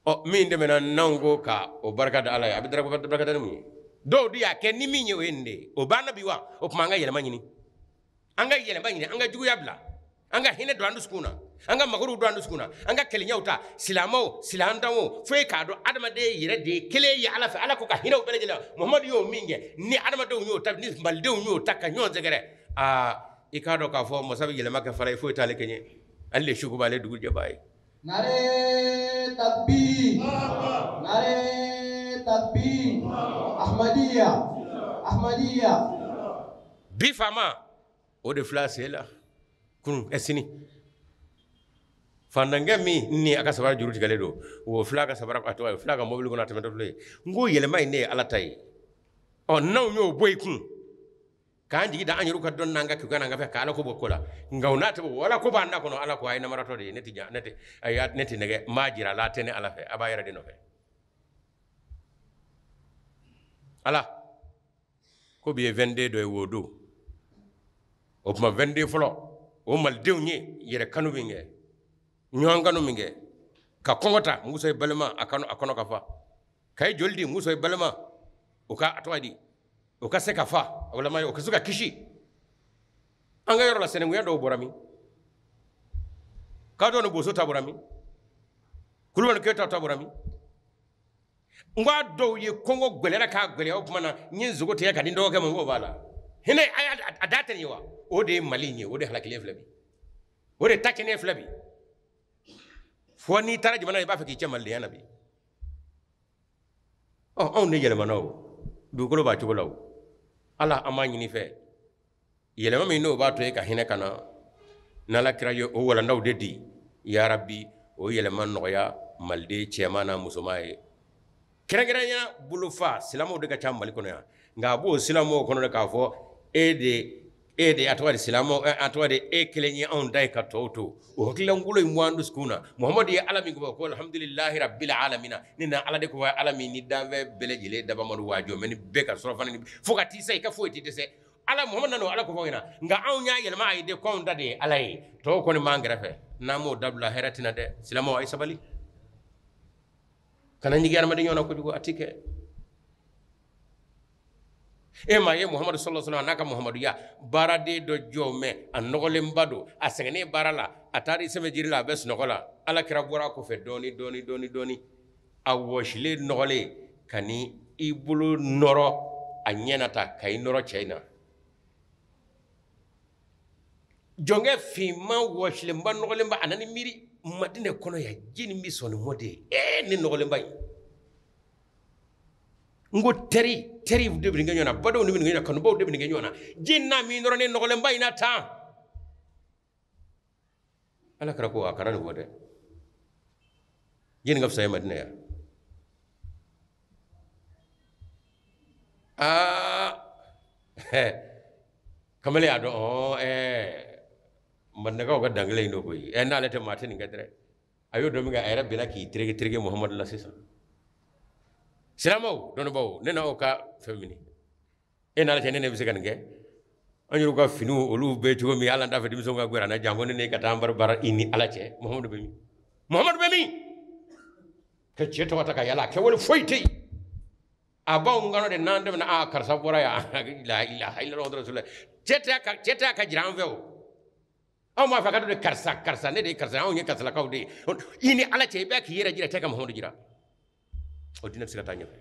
Ɔ min dɛmɛna n'anw ko ka o barika da Ala ye, a bɛ barika da ni mun ye? Dɔw de y'a kɛ ni min ye o ye nin de ye. O banna bi wa? O tuma an ka yɛlɛma ɲini. An ka yɛlɛma ɲini, an ka juguya bila. An ka hinɛ don an dusukun na. An ka magariw don an dusukun na. An ka kɛlɛɲɛw ta, silamɛw, silamɛntanw, fo e k'a dɔn adamaden yɛrɛ de ye kelen ye Ala fɛ. Ala ko ka hinɛ u bɛɛ lajɛlen la. Muhamadu y'o min kɛ, ni adamadenw y'o ta, ni malidenw y'o ta ka ɲɔgɔn sɛgɛrɛ. Aa, i k'a dɔn k'a fɔ masa bɛ yɛlɛma kɛ fara ye, foyi t'ale kɛɲɛ. Ale de suko b'ale dugu jɛbaa ye. Nare takbir, nare takbir, Ahmadiyya, Ahmadiyya. Bi faama o de filɛ a sen la kunun ɛ sini. Fantankɛ min ni a ka sabara juru tigɛlen don, o filɛ a ka sabara, a tɔgɔ ye, filɛ a ka mobili kɔnɔ a tɛmɛtɔ filɛ ye. N ko yɛlɛma in ne ye Ala ta ye. Ɔ n'anw y'o bɔ i kun k'an jigi da an yɛrɛw ka dɔn n'an ka kɛ n'an ka fɛn ka Ala ko bɔ ko la, nka o n'a tɛ bɔ Ala ko b'an da kɔnɔ. Ala ko a ye namaratɔ de ye, ne tɛ jan, ne tɛ, ayi, ne tɛ nɛgɛ, n b'a jira a la, a tɛ ne Ala fɛ, a b'a yɛrɛ de nɔfɛ. Ala ko bi ye 22 dɔ ye o don, o tuma 22 fɔlɔ o malidenw ye yɛrɛ kanu min kɛ, ɲɔgɔn kanu min kɛ, ka kɔngɔ ta muso ye balima a kanu a kɔnɔ ka fa, ka ye joli di muso ye balima o ka a tɔgɔ di o ka se ka fa, walima o ka se ka kisi. An ka yɔrɔ la sɛnɛnkunya dɔw bɔra min, kadɔ ni boso ta bɔra min, kulubali keyita ta bɔra min. N k'a dɔw ye kɔngɔ gɛlɛyara k'a gɛlɛya, o tuma na n ye nsogo tigɛ ka di n dɔgɔkɛ ma, n k'o b'a la. Hinɛ a y'a a da tɛ nin ye wa? O de ye Mali in ye, o de halakilen filɛ bi, o de ta tiɲɛnen filɛ bi. Fo n'i taara jamana i b'a fɛ k'i cɛ malidenya na bi. Ɔ anw de yɛlɛmana o, dugukolo b'a cogo la o. Ala an b'a ɲini fɛ, yɛlɛma min n'o b'a to e ka hinɛ ka na, n'Ala kira ye o walandaw de di, yarabi o yɛlɛma nɔgɔya maliden cɛman n'a musoman ye. Kɛrɛnkɛrɛnya bolofa silamɛw de ka ca Mali kɔnɔ yan, nka a b'o silamɛw kɔnɔ de k'a fɔ e de a tɔgɔ de silamɛw, a tɔgɔ de e kelen ye anw ta ye ka tɔw to. O hakililankolon in b'an dusukun na. Muhamadu ye Ala min ko alhamdulilahi rabbil alamina, ne na Ala de ko Ala min ni danfɛn bɛɛ lajɛlen dabamadu waa jɔ mɛ ni bɛɛ ka sɔrɔ fana ni fo ka t'i sa i ka foyi t'i dɛsɛ. Ala Muhamadu nana o Ala ko fɔ ɲɛna, nka anw y'a yɛlɛma a ye de ko anw ta de ye Ala ye, tɔw kɔni b'an kɛrɛfɛ. N'an m'o dabila hɛrɛ tɛna dɛ. Silamɛw a ye sabali, kana ɲigin adamaden ɲɔgɔn na kojugu, a ti kɛ. E m'a ye Muhamadu sallallahu alaihi wasallam n'a ka Muhamaduya baaraden dɔ jɔ mɛ a nɔgɔlenba don, a sɛgɛnnen baara la, a taara i sɛmɛ jiri la, a bɛ sunɔgɔ la. Ala kira bɔra a kɔfɛ dɔɔni dɔɔni dɔɔni dɔɔni, a wɔsilen nɔgɔlen ka ni i bolo nɔrɔ a ɲɛ na ta ka i nɔrɔ cɛ in na. Jɔnkɛ finman wɔsilenba nɔgɔlenba, a nana miiri Madinɛ kɔnɔ yan, ji nin bɛ sɔn nin mɔ de ye, ee ne nɔgɔlenba in. N ko teri, teri de bɛ nin kɛ ɲɔgɔn na, badenw de bɛ nin kɛ ɲɔgɔn na, kanubaw de bɛ nin kɛ ɲɔgɔn na. Ji n'a min dɔrɔn ne nɔgɔlenba in na tan. Ala kɛra ko a kana nin fɔ dɛ. Ji nin ka fisa ye Madinɛ yan. Aa, kamalen y'a dɔn, ɔ, Madinɛkaw ka dankelen in don koyi. N'ale tɛ maa tɛ nin kɛ dɛ. A y'o dɔn min kɛ, a yɛrɛ binna k'i tereke tereke Muhamadu la sisan. Silamɛw, dɔnnibaaw, ne n'aw ka fɛn minɛ. E n'Ala cɛ, ne bɛ se ka nin kɛ. An yɛrɛw ka finiw olu bɛ cogo min, hali an t'a fɛ denmisɛnw ka gwɛrɛ an na, janko ne ka taa an baro baara i ni Ala cɛ. Muhamadu bɛ min? Muhamadu bɛ min? Ka cɛ tɔgɔ ta ka yala, a kɛwale foyi tɛ yen. A b'anw kɔnɔ de n'an tɛmɛna, aa karisa bɔra yan, la ilaha illallah rasulullah. Cɛ tɛ a ka jira an fɛ o. Anw b'a fɛ ka don de karisa, karisa, ne de ye karisa, anw ye karisalakaw de ye. I ni Ala cɛ, i bɛ k'i yɛrɛ jira, tɛ ka Muhamadu jira. O diinɛ tɛ se ka taa ɲɛfɛ.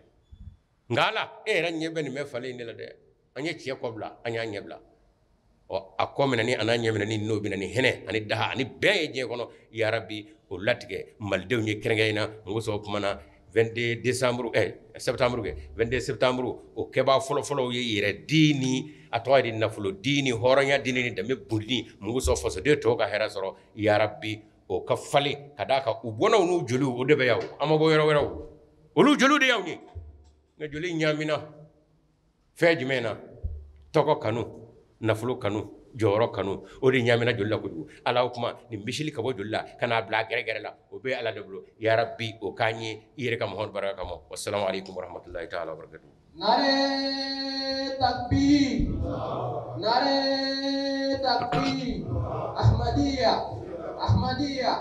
Nka Ala, e yɛrɛ ɲɛ bɛ nin bɛɛ falen in de la dɛ. An ye cɛ kɔ bila, an y'a ɲɛ bila. Ɔ, a kɔ minɛ ni a n'a ɲɛ minɛ ni n'o bɛ na ni hinɛ ani daha ani bɛn ye diɲɛ kɔnɔ. Yarabi, o latigɛ malidenw ye kɛrɛnkɛrɛn na. N ko sɔn kuma na 22 décembre, septembre kɛ, 22 septembre, o kɛbaa fɔlɔfɔlɔw ye yɛrɛ di ni a tɔgɔ ye di nafolo di ni hɔrɔnya di ni danbe boli ni mun sɔn fasoden tɔw ka hɛrɛ sɔrɔ. Yarabi, o ka falen ka d'a kan u bɔnnaw n'u joliw o de bɛ yan o, an ma bɔ yɔrɔ wɛrɛ o, olu joliw de y'anw ye. Nka joli ɲaamina fɛn jumɛn na? Tɔgɔ kanu, nafolo kanu, jɔyɔrɔ kanu, o de ɲaamina joli la kojugu. Ala o kuma nin bisili ka bɔ joli la ka n'a bila a gɛrɛgɛrɛ la, o bɛ Ala de bolo. Yarabi, o k'an ye i yɛrɛ ka Muhamadu barika kama. Wasalamu aleykum warahmatulahi taala wabarakatuh. Nare takbir, nare takbir, Ahmadiyya, Ahmadiyya,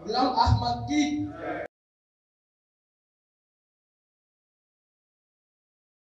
Ghulam Ahmad Ki.